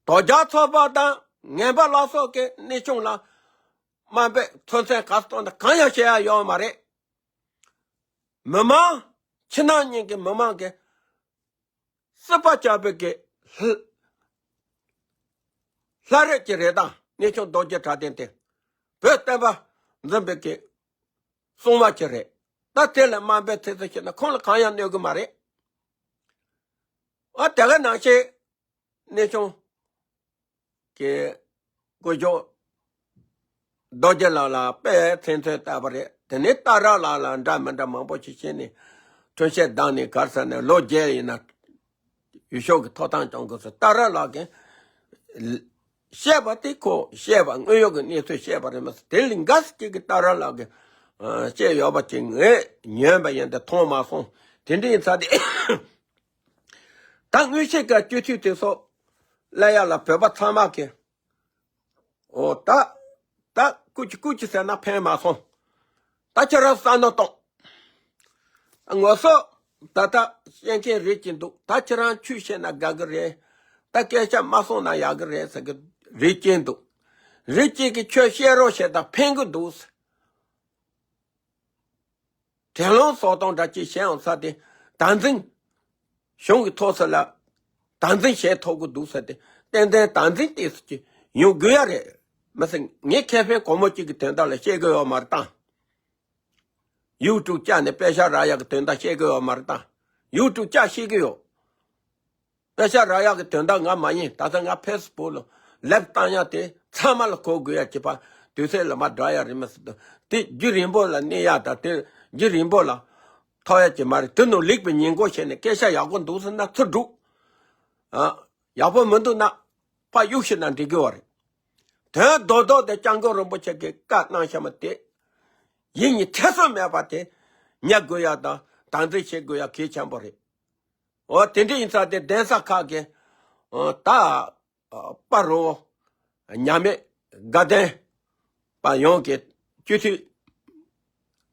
དོལ་རྒྱལ་ཚོགས་པ་དང་ངན་པ་ལ་སོགས་ཀྱིས་གནས་ཆུང་ལ་དམའ་འབེབས་ཚོད་འཛིན་ག་ཚོད་གཏོང་ན་གང་ཡང་བྱེད་ཡ་ཡོད་མ་རེད། མི་མང་ཕྱི་ནང་གཉིས་ཀྱི་མི་མང་གི་སྲིད་པ་བསྐྱབས་པའི་གི་ལྷ་ལྷ་རིས་ཀྱི་རེད་དང་གནས་ཆུང་རྡོ་རྗེ་གྲགས་ལྡན་དེ་བོད་བསྟན་པ་འཛིན་པའི་གི་སྲུང་མ་ཅིག་རེད། ད་དེ་ལ་དམའ་འབེབས་ཚིག་ཚིག་བྱས་ན་ཁོང་ལ་གང་ཡང་གནོད་གི་མ་རེད། ཨ་དེ་ག་ནང་བཞིན་གནས་ཆུང་གི་སྐུ་ཞབས་རྡོ་རྗེ་ལགས་ལ་དཔེ་མཚོན་ཚོད་བལྟས་པ་རེད། དེ་ནས་སྟག་ར་ལགས་ལ་འདྲ་མི་འདྲ་མང་པོ་ཞིག་བཤད་ནས་ཁྲོམ་བཤད་བཏང་ནས་གར་ས་ནས་ལོ་བརྒྱད་ཡིན་ན་ཡུལ་ཤུལ་གྱི་ཐོབ་ཐང་སྐྱོང་དགོས་ཟེར། སྟག་ར་ལགས་ཀྱིས་བཤད་པ་དེ་ཁོ་བཤད་པ་དངོས་ཡོད་ཀྱི་གནས་ཚུལ་བཤད་པ་རེད་མ་ཟད། དེ་ལས་འགའ་ཞིག་གིས་སྟག་ར་ལགས་ཀྱིས་བཤད་ཡོད་པ་ཅིག་ངས་ཉན་པ་ཡིན་ཏེ་མཐོང་མ་སོང་། དེ་འདྲ་ཡིན་ཙང་དེ་ད་དངོས་གཞི་ག་སྤྱི་འཐུས་དེ་ཚོ་སླེབས་ཡ་ལ་བོད་པ་ཚང་མ་གིས་འོ་ད་ད་ཀུ་ཅི་ཀུ་ཅི་ཟེར་ན་ཕན་མ་སོང་། ད་ཁྱེད་རང་བསམ་བློ་གཏོང་། ངོ་སོ་ད་ལྟ་བཤད་མཁན་རེད་ཀྱི་འདུག་ད་ཁྱེད་རང་ཆོས་བཤད་ན་དགའ་གི་རེད། ད་སྐད་ཆ་མ་གསུངས་ན་ཡག་གི་རེད་ཟེར་གི་རེད་ཀྱི་འདུག་རེད་ཀྱི་གི་ཆོས་བཤད་རོགས་བྱེད་ད་ཕན་གི་འདུག་དྲན་སློང་བཟོ་སྟངས་འདྲ་ཅིག་བྱས་ཡོང་ས་དེ་དམ་འཛིན་གཞུང་གི་ཐོག་ས་ལ་དམ་འཛིན་བྱེད་ཐུབ་གི་འདུག་ས་དེ་ཏན་ཏན་དམ་འཛིན་ཏོག་ཙམ་ཅིག་ཡོང་དགོས་ཡ་རེད། མ་ཟད་ངས་ཁེ་ཕན་སྒོར་མོ་གཅིག་གི་དོན་དག་ལ་བཤད་གི་ཡོད་མ་རེད་དང་། ཡུ་ཊུབ་བཅག་ནས་པེ་ཤག་རག་ཡག་གི་དོན་དག་བཤད་གི་ཡོད་མ་རེད་དང་། ཡུ་ཊུབ་བཅག་ཤེས་གི་ཡོད། པེ་ཤག་རག་ཡག་གི་དོན་དག་ང་མ་ཡིན། ད་ལྟ་ང་ཕེ་སི་བུག་ལ་ལེབ་བཏང་ཡག་དེ་ཚང་མ་ལ་གོ་དགོས་ཡག་གི་པ་དུས་ཚོད་ལ་མ་འགྲོ་ཡག་རེད་མ་ཟད། དེ་རྒྱུན་རིང་པོ་ལ་གནས་ཡག་དང་དེ་རྒྱུན་རིང་པོ་ལ་ཐོབ་ཡག་གི་མ་རེད། དེ་ནང་ལེགས་པའི་ཉེས་འགོག་བྱས་ནས་སྐད་ཆ་ཡག་པོ་འདུག་ཟེར་ན་ཚུར་སྒྲུག་ཨ། ཡག་པོ་མི་འདུག་ན་ཕར་གཡུག་ཤིག་ན་འགྲིག་གི་བ་རེད། དོན་རྡོག་རྡོག་དེ་སྐྱབས་མགོན་རིན་པོ་ཆེ་གིས་བཀའ་གནང་བཞག་མ་དེ་ཡིད་གཉིས་ཐེ་ཚོམ་མེད་པ་དེ་ཉན་དགོས་ཡག་དང་དམ་འཛིན་བྱེད་དགོས་ཡག་གལ་ཆེན་པོ་རེད། འོ་དེ་འདྲ་ཡིན་ཙང་དེ་གདན་ས་ཁག་གི་ཨ་ད་ཨ་པ་རོ་ཉ་མེད་དགའ་ལྡན་པ་ཡོངས་ཀྱི་སྤྱི་འཐུས་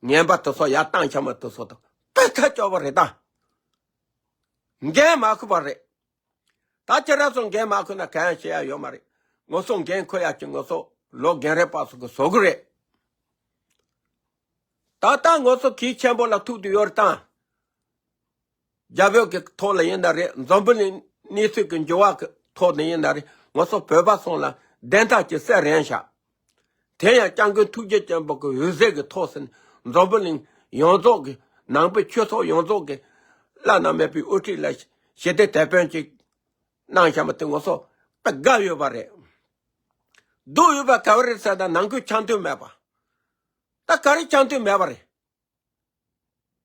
ངན་པ་དེ་ཚོ་ཡར་བཏང་བཞག་མ་དེ་ཚོ་དང་དཔེ་ཐག་ཆོད་པ་རེད་ད། འགན་མ་འཁུར་བ་རེད། ད་ཁྱེད་རང་ཚོ་འགན་མ་འཁུར་ན་གང་ཡང་བྱེད་ཡ་ཡོད་མ་རེད། ང་ཚོ་འགན་འཁུར་ཡ་གི་ང་ཚོ་ལོ་རྒན་རབས་པ་ཚོ་གི་བཟོ་གི་རེད། ད་ལྟ་ང་ཚོ་གལ་ཆེན་པོ་ལ་ཐུག་དུ་ཡོད་རེད་དང་། རྒྱ་བོད་ཀྱི་ཐོག་ལ་ཡིན་ན་རེད། འཛམ་བུ་གླིང་གནས་ཚུལ་གྱི་འགྱུར་བ་གི་ཐོག་ནས་ཡིན་ན་རེད། ང་ཚོ་བོད་པ་ཚོ་ལ་བདེན་མཐའ་གྱི་སྲས་རན་ཤག་དེ་ཡང་སྐྱབས་མགོན་ཐུགས་རྗེ་ཆེན་པོ་གི་འོད་ཟེར་གྱི་ཐོག་ཟིན་འཛམ་བུ་གླིང་ཡོངས་རྫོགས་ཀྱི་ནང་པའི་ཆོས་ཚོགས་ཡོངས་རྫོགས་ཀྱི་བླ་ན་མེད་པའི་དབུ་ཁྲིད་ལ་ཞི་བདེ་དེད་དཔོན་ཅིག་གནང་བཞག་མ་དེ་ང་ཚོ་དཔེ་དགའ་ཡོད་པ་རེད། སྡུག་ཡོད་པ་ག་བ་རེད་ཟེར་ན་ནང་ཁུལ་འཆམ་མཐུན་མེད་པ། ད་ག་རེ་འཆམ་མཐུན་མེད་པ་རེད།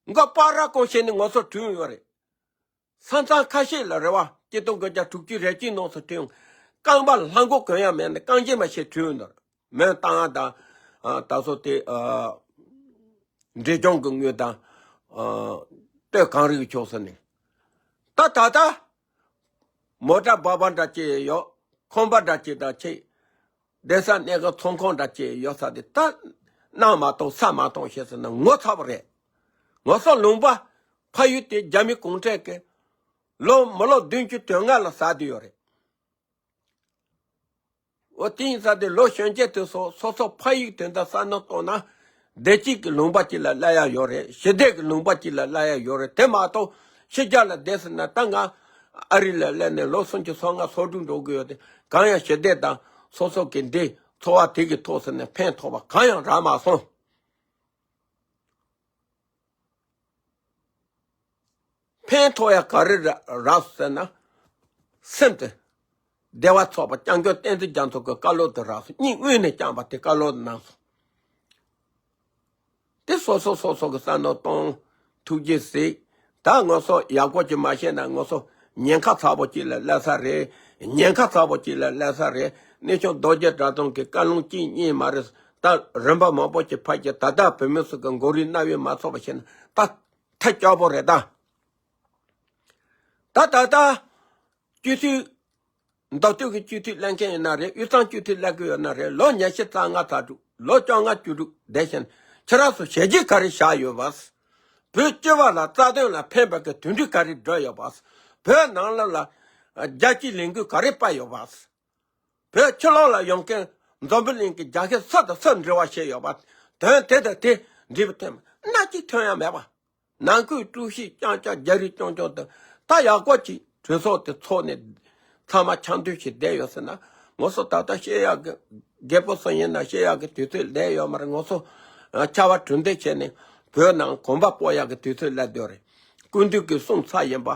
མགོ་པགས་ར་བརྐོས་བྱས་ནས་ང་ཚོ་བྲོས་ཡོད་རེད། ས་མཚམས་ཁ་ཤས་ལ་རེད་བ། སྐྱིད་སྡུག་དགུ་བརྒྱ་དྲུག་ཅུ་རེ་གཅིག་ནང་སུ་ཐོན། རྐང་པ་ལྷམ་གོག་གོན་ཡ་མེད་ནས་རྐང་རྗེས་མ་ཞིག་བྲོས་འདུག་མོན་རྟ་དབང་དང་། ཨ་ད་སོ་དེ་ཨ་འབྲས་ལྗོངས་ཀྱི་དངུལ་དང་། ཨ་སྟོད་གངས་རི་གི་ཕྱོགས་སུ་ནས། ད་ད་ལྟ་མོ་ཊ་སྦག་སྦག་འདྲ་ཅིག་ཡོད། ཁང་པ་འདྲ་ཅིག་དང་ཆེ། བསྡད་ས་གནས་ཀྱི་ཚོང་ཁང་འདྲ་ཅིག་ཡོད་ས་དེ་ད་གནང་མ་གཏོགས་ཟ་མ་གཏོང་ཞེས་ཟེར་ན་ངོ་ཚ་བ་རེད། ངོ་ཚ་ལུང་པ་ཕ་ཡུལ་དེ་རྒྱ་མི་གུང་ཁྲན་གྱིས་ལོ་མི་ལོ་བདུན་ཅུ་དོན་ལྔ་ལ་ཟ་བསྡད་ཡོད་རེད། འོ་དེ་ཡིན་ས་དེ་ལོ་གཞོན་སྐྱེས་དེ་ཚོ་སོ་སོ་ཕ་ཡུལ་དོན་དག་བསམ་བློ་གཏོང་ན། བདེ་སྐྱིད་ཀྱི་ལུང་པ་ཅིག་ལ་སླེབས་ཡ་ཡོད་རེད། ཞི་བདེ་གི་ལུང་པ་ཅིག་ལ་སླེབས་ཡ་ཡོད་རེད། དེ་མ་གཏོགས་ཕྱི་རྒྱལ་ལ་བསྡད་ཟེར་ན་ད་ང་ཨ་རི་ལ་སླེབས་ནས་ལོ་སུམ་ཅུ་སོ་ལྔ་སོ་དྲུག་འགྲོ་གི་ཡོད་དེ། གང་ཡང་ཞི་བདེ་དང་སོ་སོ་གི་འདི་འཚོ་བ་དེ་གི་ཐོག་ཟེར་ནས་ཕན་ཐོགས་པ་གང་ཡང་རག་མ་སོང་། ཕན་ཐོགས་ཡ་ག་རེ་རག་རག་སོང་ཟེར་ན། སེམས་དེ་བདེ་བ་ཚོགས་པ་སྐྱབས་མགོན་བསྟན་འཛིན་རྒྱ་མཚོ་གི་བཀའ་སློབ་དེ་རག་སོང་། སྙིང་དབུས་ནས་བསྐྱངས་པ་དེ་བཀའ་སློབ་དེ་གནང་སོང་། དེ་སོ་སོ་སོ་སོ་གི་བསམ་མནོ་གཏོང་། ཐུགས་རྗེ་གཟིགས། ད་ང་ཚོ་ཡག་པོ་ཅིག་མ་བཤད་ན་ང་ཚོ་ཉེན་ཁ་ཚ་པོ་ཅིག་ལ་སླེབས་ས་རེད། ཉེན་ཁ་ཚ་པོ་ཅིག་ལ་སླེབས་ས་རེད། གནས་ཆུང་རྡོ་རྗེ་གྲྭ་ཚང་གི་བཀའ་ལུང་གཅིག་གཉིས་མ་རེད། ད་རིམ་པ་མང་པོ་ཅིག་ཕར་གྱི་ད་ལྟ་བོད་མི་ཚོ་གི་མགོ་རུས་རྣ་བས་མ་ཚོར་བ་བྱས་ན་ད་ཐབས་སྐྱོ་པོ་རེད་ད། ད་ད་ད། སྤྱི་འཐུས། མདོ་སྟོད་ཀྱི་སྤྱི་འཐུས་ལེན་མཁན་ཡིན་ན་རེད། དབུས་གཙང་སྤྱི་འཐུས་ལེན་གི་ཡོད་ན་རེད། ལོ་ཉི་ཤུ་རྩ་ལྔ་རྩ་དྲུག་ལོ་བཅོ་ལྔ་བཅུ་དྲུག་བསྡད་ཤིང་ཁྱེད་རང་ཚོ་བྱས་རྗེས་ག་རེ་བཞག་ཡོད་པ། བོད་སྤྱི་པ་ལ་རྩ་དོན་ལ་ཕན་པ་གི་དོན་འགྲུལ་ག་རེ་བསྒྲུབས་ཡོད་པ། བོད་ནང་ལ་ལ་རྒྱལ་སྤྱིའི་ལས་འགུལ་ག་རེ་སྤེལ་ཡོད་པ། བོད་ཕྱི་ལོགས་ལ་ཡོང་མཁན་འཛམ་བུ་གླིང་གི་རྒྱལ་ཁབ་སུ་དང་སུ་འབྲེལ་བ་བྱས་ཡོད་པ། དོན་དེ་དང་དེ་འབྲེལ་བའི་ཐད་སྣ་གཅིག་ཐོན་ཡ་མེད་པ། ནང་ཁུལ་དཀྲུག་ཤིང་རྐྱང་རྐྱང་རྒྱ་རིགས་རྐྱང་རྐྱང་དང་ད་ཡག་པོ་ཅིག་གྲོས་ཚོགས་དེ་ཚོགས་ནས་ཚང་མ་འཆམ་མཐུན་ཞིག་བསྡད་ཡོད་ཟེར་ན་ང་ཚོ་ད་ལྟ་བཤད་ཡག་གི་རྒད་པོ་ཚོ་ཡིན་ན་བཤད་ཡག་གི་དུས་ཚོད་བསྡད་ཡོད་མ་རེད། ང་ཚོ་ཨ་ཆར་པ་གྲུ་འདེགས་བྱས་ནས་བོད་ནང་གོམ་པ་སྤོ་ཡག་གི་དུས་ཚོད་སླེབས་བསྡད་ཡོད་རེད། སྐུ་མདུན་གྱིས་གསུངས་ཚར་ཡིན་པ།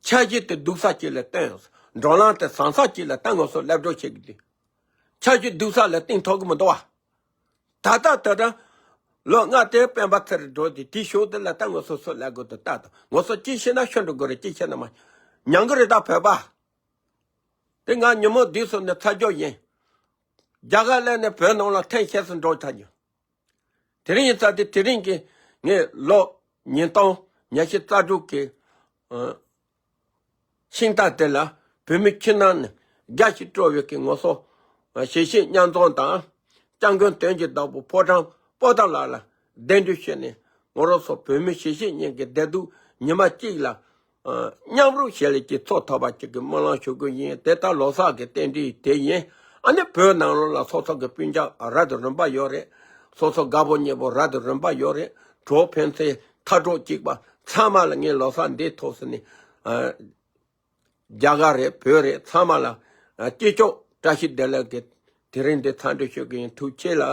འཆར་གཞི་དེ་སྡུག་ས་ཅིག་ལ་བཏོན། འགྲོ་ལམ་དེ་བཟང་ས་ཅིག་ལ་ད་ང་ཚོ་སླེབས་འགྲོ་བྱེད་ཀྱི་འདུག་འཆར་གཞི་སྡུག་ས་ལ་བཏིང་ཐུབ་ཀྱི་མི་འདུག་བ། ད་ལྟ་ད་ལྟ་ལོ་ལྔ་དེ་སྤེན་པ་ཚེ་རིང་འགྲོ་དེ་དེའི་ཤུགས་དེ་ལ་ད་ང་ཚོ་ཚུར་ལ་དགོས་དུ་ལྟ་དང་། ང་ཚོ་གཅིག་བྱས་ན་ཤོར་འགྲོ་དགོས་རེད། གཅིག་བྱས་ན་མ་མྱང་གི་རེད། ད་བོད་པ་དེ་ང་ཉིན་མོ་འདི་སོང་ནས་ཚ་རྒྱག་ཡིན། རྒྱ་གར་ལ་ནས་བོད་ནང་ལ་ཐེངས་ཤེས་སུ་འགྲོ་ཐག་ཉེ། དེ་རིང་ཡིན་ཙང་དེ་དེ་རིང་གི་ངས་ལོ་ཉིས་སྟོང་ཉི་ཤུ་རྩ་དྲུག་གི་ཨ། ཤིང་རྟ་དེ་ལ་བོད་མི་ཁྱིམ་ནང་ནས་རྒྱ་ཞིག་སྤྲོ་བའི་གི་ངོ་སོ་གཞིས་བྱེས་མཉམ་འཛོམས་དང་སྐྱབས་མགོན་དོན་གྱི་བདག་པོ་ཕོ་བྲང་པོ་ཏཱ་ལ་ལ་གདན་འདྲེན་ཞུས་ནས་ང་རང་ཚོ་བོད་མི་གཞིས་བྱེས་གཉིས་ཀྱི་བདེ་སྡུག་ཉི་མ་གཅིག་ལ་མཉམ་རུབ་བྱེད་ལས་ཀྱི་ཚོགས་ཐོབ་པ་གཅིག་གི་སྨོན་ལམ་ཞུ་གི་ཡིན། དེ་ལྟར་ལོ་གསར་གྱི་རྟེན་འབྲེལ་དེ་ཡིན། ཨ་ནི་བོད་ནང་ལོགས་ལ་སོ་སོ་གི་སྤུན་ཀྱག་རབ་དང་རིམ་པ་ཡོད་རེད། སོ་སོ་དགའ་པོ་ཉེ་པོ་རབ་དང་རིམ་པ་ཡོད་རེད། གྲོགས་ཕན་ཚུན་མཐའ་གྲོགས་གཅིག་པ་ཚང་མ་ལ་ངས་ལོ་གསར་འདི་ཐོག་སོང་ནས་ཨ། རྒྱ་གར་རེད་བོད་རེད་ཚང་མ་ལ་ཨ། སྐྱིད་ཅོག་བཀྲ་ཤིས་བདེ་ལེགས་ཀྱི་དེ་རིང་འདི་འཚམས་འདྲི་ཞུ་གི་ཡིན། ཐུགས་རྗེ་ཆེ་ལ།